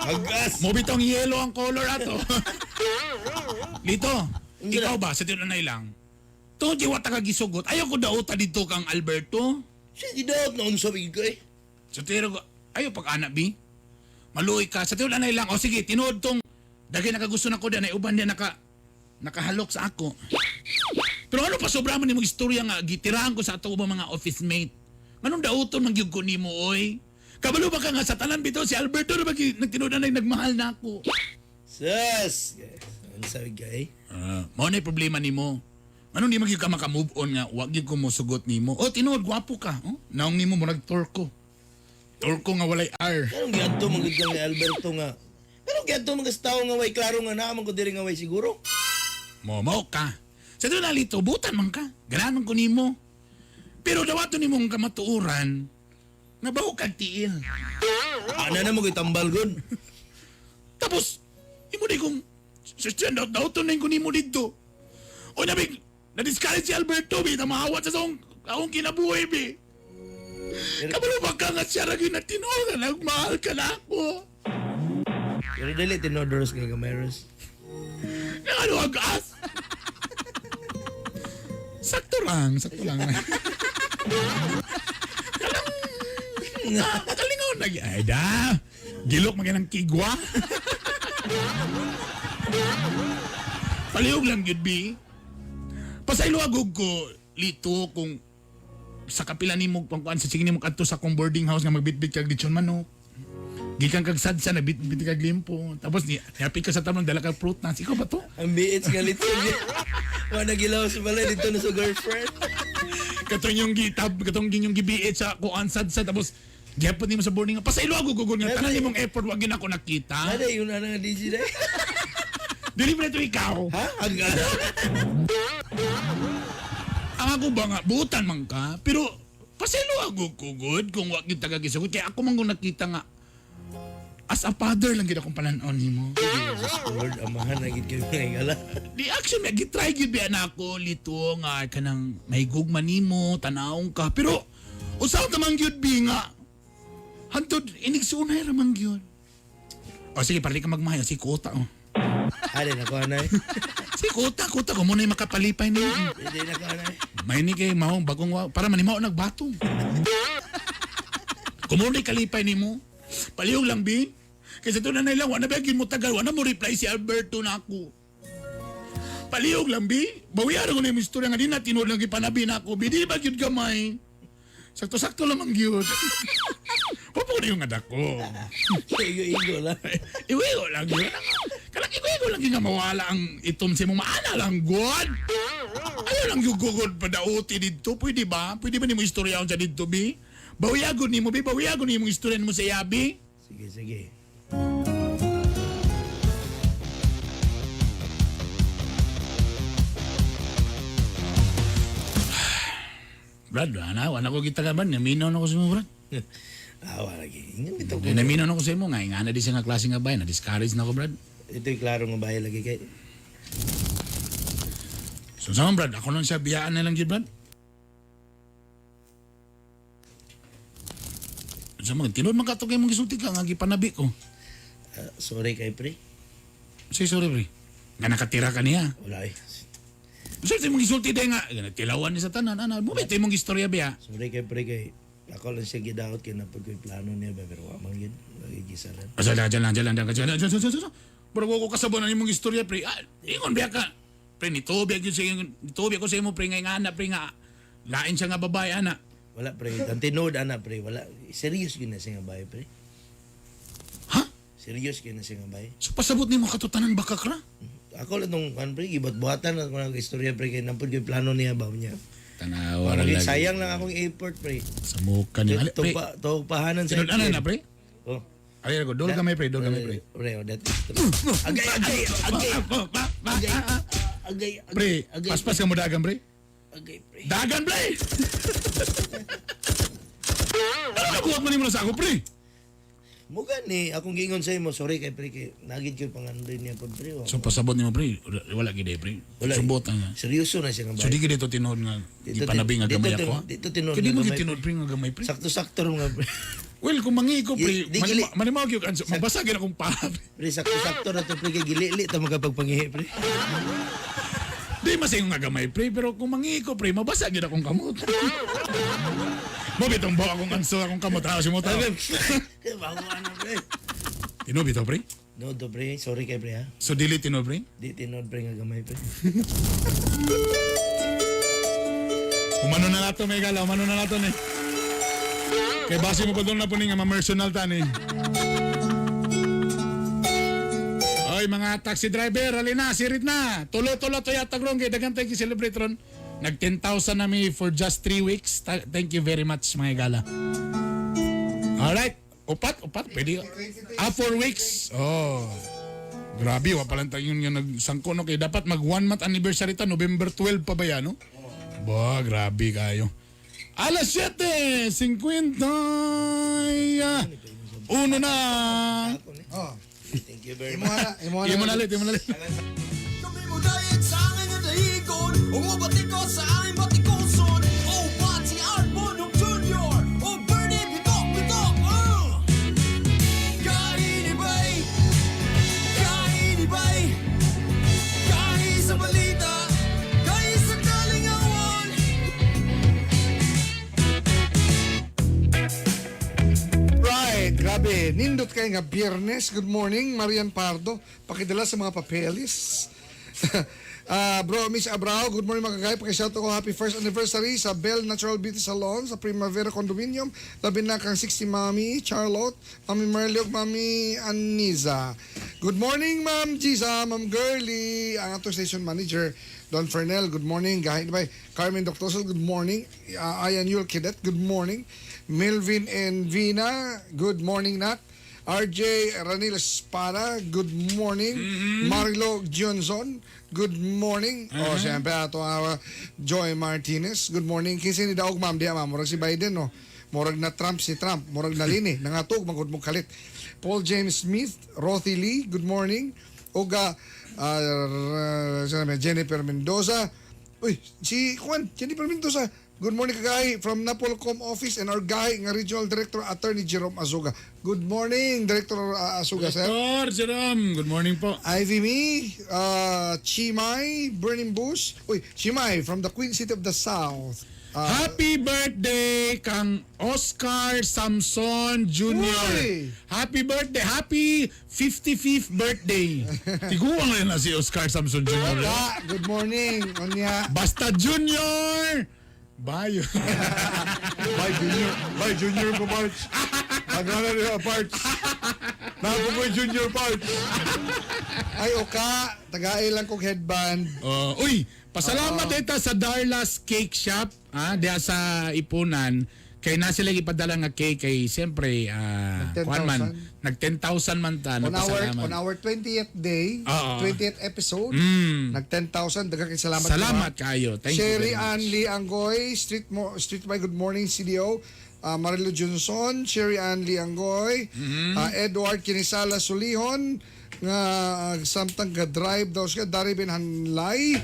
S15: Hagas!
S5: Mo bitong yellow ang color ato. Lito, ikaw ba sa tinuod na ilang? Tungod kay wata ka gisugot, ayaw ko dauta dito kang Alberto.
S15: Sige daw, noon sa ko eh.
S5: Sa tiro ko, ayaw pag anak bi. Maluoy ka. Sa tinuod na lang, o sige, tinuod tong dagay nakagusto na ko di, na uban di nakahalok sa ako. Pero ano pa sobra man nimong istorya nga gitirahan ko sa ato ubang mga office mate. Nganong dauton man gyud ko nimo oy? Kabalo ba ka nga sa tanan bitaw si Alberto na ba nagtinuod na nagmahal na ako.
S15: Sus! Ano sabi ka eh?
S5: Ah, mao na problema nimo. Anong di magyud ka maka-move on nga wa gyud ko mosugot nimo. Oh, tinuod gwapo ka. Oh, naong nimo murag turko. Turko nga walay R.
S15: Anong giadto man gud ka ni Alberto nga? Anong giadto man sa tao nga way klaro nga naa man ko diri nga way siguro?
S5: Mo mao ka. Sa doon nalito, butan man ka. Ganahan man ko nimo. Pero dawato nimong kamatuoran, nabaho kag tiil.
S15: Ana na mo ko'y tambal gud.
S5: Tapos, imo di kong, stand out daw to na ko nimo dito. O nabig, na-discourage si Alberto, bi, na maawat sa akong, akong kinabuhi, bi. Kabalo ba ka nga siya ragi na tinuod na nagmahal ka na ako.
S15: Pero dili tinodros kay gamay Ros.
S5: Na ano ang gas? Sakto lang, sakto lang. Kalang, makalingaw na. Ay da, gilok magyan ng kigwa. Palihog lang yun, bi. Pasaylo agog ko, lito, kung sa kapila nimo pangkuan sa sige nimo kadto sa akong boarding house nga magbitbit kag lechon manok. Gikan kag sadsa na bit bit kag limpo. Tapos ni happy ka sa tamang dala kag fruit nuts. Ikaw ba to?
S15: Ang biits nga litson niya. Wala nagilaw sa balay dito na sa girlfriend.
S5: Katong yung gitab, katong yung gibiit sa kuan sadsa tapos gihapon nimo sa boarding pasaylo ako gugol nga tanan nimong effort wa gid ako nakita.
S15: Ada yung ano nga DJ na.
S5: Dili pa ito ikaw.
S15: Ha? Ang
S5: Ang ako ba nga, butan man ka, pero pasaylo ako kugod kung wa gyud taga gisugot. Kaya ako man kung nakita nga, as a father lang gid akong panan-on nimo.
S15: Jesus Lord, amahan na gid kayo mga higala.
S5: Di actually, gitry gyud biya na ako lito nga kanang mahigugma nimo, tanawong ka. Pero usaw ta man gyud bi nga. Hantod inigsuonay ra man gyud. O sige, para di ka magmahay, si Kota oh.
S15: Ada na ko anay.
S5: Si Kota, Kota ko muna yung makapalipay niyo.
S15: Hindi na ko anay.
S5: May ni kay maong bagong wa, para manimao nagbatong. Kumunay kalipay nimo. Palihog lang bi. Kaysa ito na lang, wala ba mo tagal, wala mo reply si Alberto na ako. Palihog lang bi. Bawiara ko na yung istorya nga di na tinuod lang ipanabi na ako. Bi, di ba gyud gamay? Sakto-sakto lamang gyud. Papo na yung anak ko.
S15: Igo-igo lang.
S5: Iwigo lang yun. Kanang iwigo lang yun nga mawala ang itom sa imong maana lang, God. Ayaw lang yung gugod padauti dito. Pwede ba? Pwede ba nimo istoryaon sa dito, bi? Bawiyagon nimo, bi. Bawiyagon nimo istorya nimo sa yabi.
S15: Sige, sige.
S5: Brad, ana, wala ko kita ka ba? Naminaw na ko sa imo, Brad.
S15: Ah, wala lagi. Ingan bitaw ko.
S5: Naminaw na ko sa imo nga. Ingana di siya nga klase nga bay. Na-discourage na ko, Brad.
S15: Ito'y klaro nga bahay lagi kay.
S5: So, sama, Brad, ako lang siya biyaan na lang yun, Brad. Sama, tinuod man kato kay mong gisulti ka nga gipanabi ko.
S15: Ah, sorry kay pre.
S5: Say sorry, pre. Nga nakatira ka niya.
S15: Wala eh.
S5: Sorry, mong gisulti dahil nga. Nga tilawan ni sa tanan. Ana, mo ba ito mong istorya biya?
S15: Sorry kay pre kay ako lang siya gidaot kay napag ko'y plano niya ba pero wa man gid lagi gisalan.
S5: Asa lang, dyan lang, dyan lang, dyan lang, dyan lang, dyan lang, dyan lang. Pero ko kasabon na imong istorya, pre. Ah, ingon biya ka. Pre, nito biya gyud sa nito biya ko sa imo, pre, nga nga ana, pre, nga. Lain siya nga babae, ana.
S15: Wala pre, ang tinuod ana pre, wala serious gyud na siya nga bahay pre.
S5: Ha?
S15: Serious gyud na siya nga bahay.
S5: So pasabot nimo katutanan baka kra?
S15: Ako lang tong kan pre gibuhat-buhatan na ko nang istorya pre kay napod ko'y plano niya ba niya.
S5: Tanawa
S15: Wala sayang lang akong effort pre.
S5: Sa mukha niya. Ali, pre.
S15: Tugpahanan sa
S5: Tinuod ana na, pre?
S15: Oh.
S5: Ali ko, dol gamay, pre, dol gamay, pre.
S15: Pre, oh, that is true. Agay, agay, agay. Agay, agay,
S5: Pre,
S15: agay,
S5: paspas ka mo dagan, pre.
S15: Agay, pre.
S5: Dagan, pre! Ano nabuhat mo nimo sa ako, pre?
S15: Muga ni akong giingon sa imo, sorry kay pre kay nagid ko'y pangandoy niya pod pre.
S5: So pasabot nimo, pre. Wala gid eh, pre.
S15: Wala.
S5: Subot nga.
S15: Seryoso na siya nga
S5: So di gid ito tinuod nga
S15: Dito
S5: gipanabi nga
S15: dito
S5: gamay
S15: tin-
S5: ako. ha?
S15: dito tinuod
S5: Kaya di
S15: nga
S5: mo gid
S15: gamay,
S5: tinuod pre nga gamay, pre.
S15: Sakto-sakto ra nga pre.
S5: Well, kung mangi ko, pre,
S15: Di- di-
S5: manimaw gyud anso, mabasa gyud akong paa. pre.
S15: Pre, sakto-sakto ra to pre kay gilili ta makapagpangihi pre.
S5: Di masayong nga gamay, pre, pero kung mangi ko, pre, mabasa gyud akong kamot. Mo bitong bawa akong anso akong kamot ha, si mo ta.
S15: Kay bago ana pre.
S5: Tinuod bitaw, pre.
S15: No to pre, sorry kay pre ha.
S5: So dili tinuod, pre.
S15: Di tinuod pre nga gamay pre.
S5: Umano na nato, Megala. Umano na nato ni. Kay base mo pa doon na po ni nga ma-personal ta ni. Oy, mga taxi driver, halina, sirit na. Tulo-tulo to yata ron kay daghan tayo celebrate ron. Nag 10,000 na mi for just 3 weeks. Thank you very much, mga gala. Alright. Upat, upat, pwede. Ah, 4 weeks. Oh. Grabe, wa palang tayo yung nagsangko no kay dapat mag 1 month anniversary ta November 12 pa ba yan, no? Ba, grabe kayo. Alas 7:50. Uno na.
S6: Oh.
S15: Thank you very
S6: Imo
S15: much.
S6: na, imo na.
S5: Imo na ulit, imo na ulit.
S1: Kami mo dayet sa amin nga dahigon Umubati ko sa aming batikuson Oh, Pati Art Bonong Jr. Oh, Bernie Bitok Bitok. Kainibay. Kainibay. Kahi sa balita. Kahi sa kalingawan.
S6: Right, grabe. Nindot kay nga Biyernes. Good morning, Marian Pardo. Pakidala sa mga papeles. Ah, bro, Miss Abrao, good morning, mga kagay. Pakishout ko happy first anniversary sa Bell Natural Beauty Salon sa Primavera Condominium. Labi na kang 60 Mami Charlotte, Mami Merly ug Mami Aniza. Good morning, Ma'am Giza, Ma'am Girly, ang atong station manager, Don Fernel, good morning. Gahi na ba? Carmen Doctosel, good morning. Ayan Yul Cadet, good morning. Melvin and Vina, good morning, Nak. RJ Ranil Espada, good morning. Marilo Johnson, good morning. Oh, siyempre, ato Joy Martinez, good morning. Kinsa ni daog, ma'am, diya, ma'am. Murag si Biden, no? Murag na Trump si Trump. Murag na lini. Nangatog, magud mo kalit. Paul James Smith, Rothy Lee, good morning. Uga, Jennifer Mendoza. Uy, si Juan, Jennifer Mendoza. Good morning, kagay from Napolcom office and our guy nga Regional Director, Attorney Jerome Azuga. Good morning, Director Azuga, sir.
S5: Director Jerome, good morning po.
S6: Ivy Me, Chimay, Burning Bush. Uy, Chimay from the Queen City of the South.
S5: Happy birthday kang Oscar Samson Jr.
S6: Uy!
S5: Happy birthday. Happy 55th birthday. Tiguang na na si Oscar Samson Jr.
S6: Wala, good morning. Onya.
S5: Basta Junior! Bye.
S4: Bye, Junior. Bye, Junior ko, Parts. Nagana niya, Parts. Napo ko Junior, Parts.
S6: Ay, oka. Tagay lang kong headband.
S5: Oh, uy, pasalamat dito sa Darla's Cake Shop, ah, diha sa Ipunan. Kay na sila ipadala nga cake kay siyempre
S6: Nag 10,000.
S5: kuan man, nag 10,000 man ta,
S6: On our
S5: nagpasalamat.
S6: on our 20th day, 20th episode, nag 10,000. Daghang kay salamat.
S5: Salamat kayo. Thank you
S6: Sherry
S5: very much.
S6: Ann Lee Angoy, Street by good morning CDO. Marilo Johnson, Sherry Ann Lee Angoy, Edward Kinisala Sulihon, nga samtang ga-drive daw siya, Daribin Hanlay,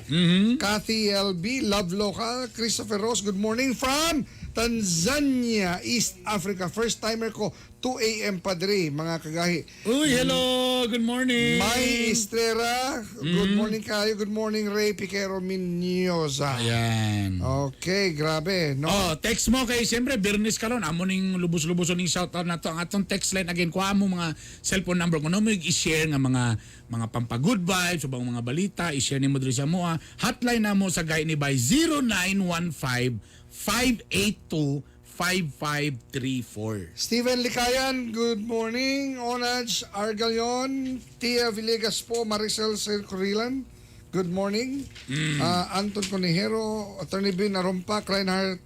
S6: Kathy LB, Love Local, Christopher Ross, good morning from Tanzania, East Africa. First timer ko, 2 a.m. Padre, mga kagahi.
S5: Uy, hello, good morning.
S6: May Estrera, good morning kayo. Good morning, Ray Piquero Minyosa.
S5: Ayan.
S6: Okay, grabe. No?
S5: Oh, text mo kay siyempre Biyernes karon amo ning lubos-lubos ning shoutout nato ang atong text line again, kuha mo mga cellphone number kung ano mo i-share nga mga pampa good vibes o bang mga balita, i-share nimo diri sa moa. Hotline na mo sa Gay ni by 0915 582 5534.
S6: Steven Likayan, good morning. Onaj Argalion, Tia Villegas po, Maricel Circurilan, good morning. Anton Conejero, Attorney Ben Arumpa, Reinhardt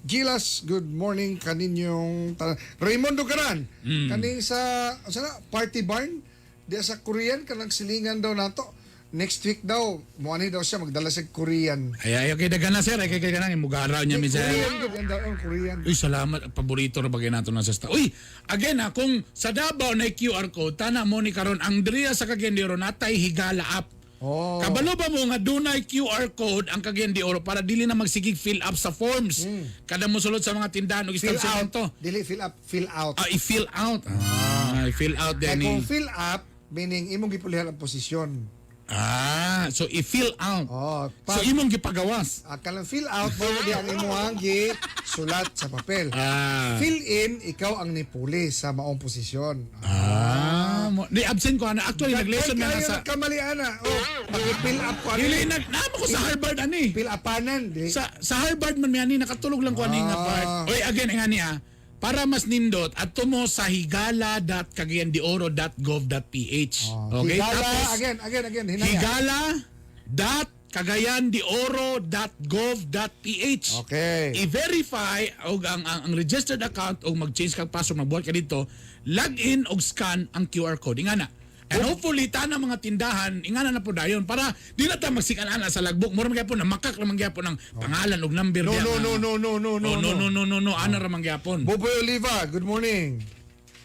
S6: Gilas, good morning kaninyong Raymondo Garan, kaning sa na, Party Barn, diya sa Korean, kanang silingan daw nato. Next week daw, muani daw siya, magdala sa Korean.
S5: Ay, ay, okay, daghan na sir. Ay, kay kay kanang mugaraw niya minsan.
S6: Korean, good, ang daw, Korean.
S5: Uy, salamat. Paborito ra bagay nato na sa sta. Uy, again ha, kung sa Davao na QR code, tana mo ni karon ang Andrea sa Cagayan de Oro natay Higala app.
S6: Oh.
S5: Kabalo ba mo nga dunay QR code ang Cagayan de Oro para dili na magsigig fill up sa forms? Kada mo sulod sa mga tindahan o
S6: Fill out.
S5: establishmento.
S6: Dili, fill up, fill out.
S5: Ah, i-fill out. Ah, i-fill out
S6: Kaya
S5: din
S6: kung
S5: eh.
S6: fill up, meaning imong gipulihan ang posisyon.
S5: Ah, so i-fill out.
S6: Oh,
S5: So imong gipagawas.
S6: Ah, kanang fill out mo di ang imuhang gi sulat sa papel.
S5: Ah.
S6: Fill in, ikaw ang nipuli sa maong posisyon.
S5: Ah, mo, di absent ko ana. Actually nag-lesson na
S6: Kayo
S5: sa
S6: nagkamali ana. Oh, pag-fill up ko ano.
S5: Dili nag naamo ko sa Harvard ani.
S6: Fill upanan di.
S5: Sa Harvard man mi ani nakatulog lang ko ani nga part. Oy, again nga ni ah. Para mas nindot adto mo sa higala.cagayandeoro.gov.ph. Okay?
S6: Higala,
S5: Tapos,
S6: again, again, again, hinaya.
S5: higala.cagayandeoro.gov.ph.
S6: Okay.
S5: I-verify og ang registered account og mag-change kag password, magbuhat ka dito, log in og scan ang QR code. Ingana. And hopefully tanang mga tindahan ingana na po dayon para di na ta magsikan-ana sa logbook. Mura man gyapon na makak ra man gyapon ang pangalan og number
S6: No,
S5: diya
S6: no,
S5: nga.
S6: no, no, no, no, no,
S5: Oh, no, no, no, no, no, ana ra man gyapon.
S6: Boboy Oliva, good morning.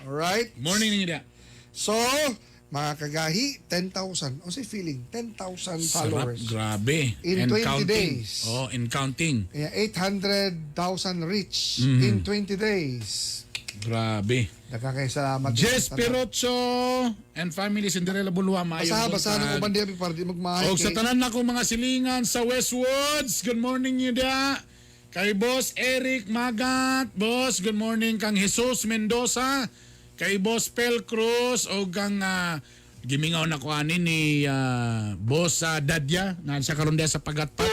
S6: All right.
S5: Morning ninyo diya.
S6: So, mga kagahi, 10,000. O say feeling, 10,000
S5: Sarap,
S6: followers.
S5: grabe.
S6: In
S5: And
S6: 20
S5: counting.
S6: days.
S5: Oh, and counting.
S6: Yeah, 800,000 reach in 20 days.
S5: Grabe.
S6: Daghang kay salamat.
S5: Jess Perocho and family Cinderella Bulwa maayong
S6: Basa, basa ng
S5: buntag.
S6: uban diya para di magmahay.
S5: Og sa tanan na akong mga silingan sa Westwoods, good morning niyo da. Kay Boss Eric Magat, Boss, good morning kang Jesus Mendoza, kay Boss Pel Cruz o kang Gimingaw na ko ani ni Boss Dadya na siya karon diha sa Pagatpat.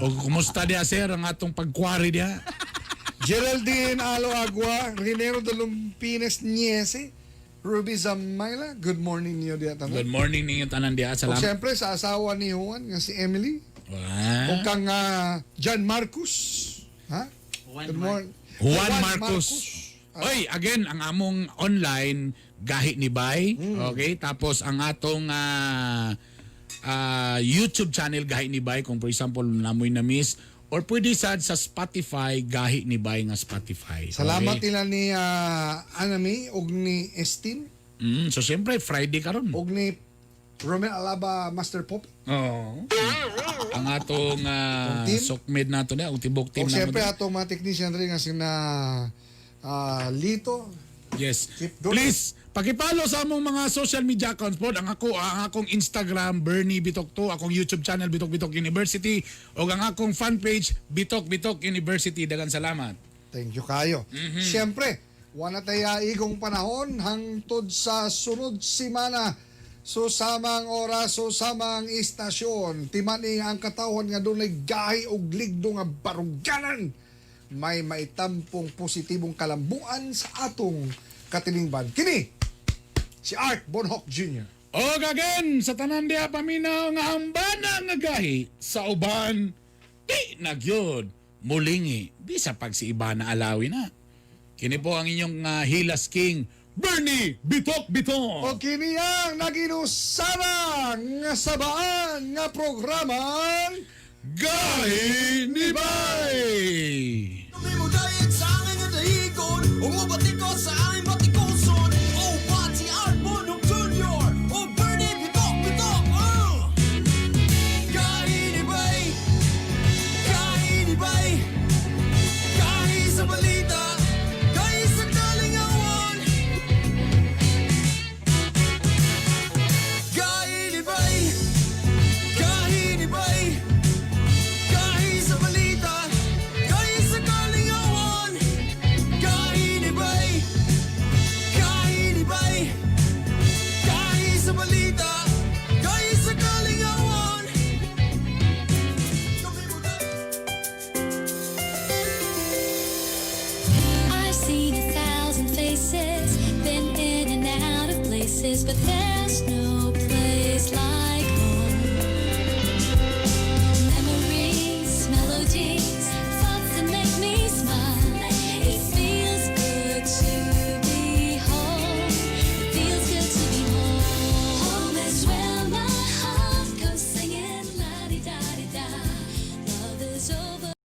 S5: O kumusta diha, sir, ang atong pagkwari diha?
S6: Geraldine Alo Agua, Rinero de Lumpines Niese, Ruby Zamayla, good morning niyo diha tanan.
S5: Good morning ninyo tanan diha.
S6: O
S5: Salamat.
S6: siyempre sa asawa ni Juan nga si Emily.
S5: Wow.
S6: O kang John Marcos. Ha? Good morning.
S5: Juan Marcos. Oy, again, ang among online Gahi ni Bay. Okay? Tapos ang atong YouTube channel Gahi ni Bay, kung for example namoy na miss or pwede sad sa Spotify, Gahi ni Bay nga Spotify.
S6: Salamat
S5: Okay?
S6: nila ni Anami og ni Estin
S5: So siyempre Friday karon.
S6: og ni Romel Alaba Master Pop.
S5: Oo. Ang atong
S6: team?
S5: sokmed nato na, ang tibok team
S6: O siyempre
S5: namo.
S6: atong mga technician rin nga sina Lito.
S5: Yes.
S6: Keep going.
S5: Please, pakipalo sa among mga social media accounts po. Ang akong Instagram, Bernie Bitok 2, akong YouTube channel, Bitok Bitok University, o ang akong fan page, Bitok Bitok University. Dagan salamat.
S6: Thank you kayo. Siyempre, wala tayo igong panahon hangtod sa sunod simana. Susamang oras, susamang istasyon. Timani ang katawhan nga dunay gahi og ligdo nga baruganan. May maitampong positibong kalambuan sa atong katilingban. Kini, si Art Bonhoc Jr.
S5: O again, sa tanan diha paminaw nga ang bana nga gahi sa uban, di nagyod mulingi, bisa pag si iba na alawi na. Kini po ang inyong Hilas King, Bernie Bitok Bitok.
S6: O kini ang naginusara nga sabaan nga programang
S5: Gahi ni Bay!
S1: Mudayag sa aking nga dahigon, umubati ko sa aming batikuson. Oh, Pati Art Bonhoc Jr. Oh, Bernie Bitok Bitok. Oh! Kainibay, kainibay, kahi sa balita, kahi sa kalingawan. Kainibay, kainibay, kahi sa balita, kahi sa kalingawan. Kainibay, kainibay, kahi sa balita, kahi sa kalingawan.
S2: I've seen 1,000 faces, been in and out of places, but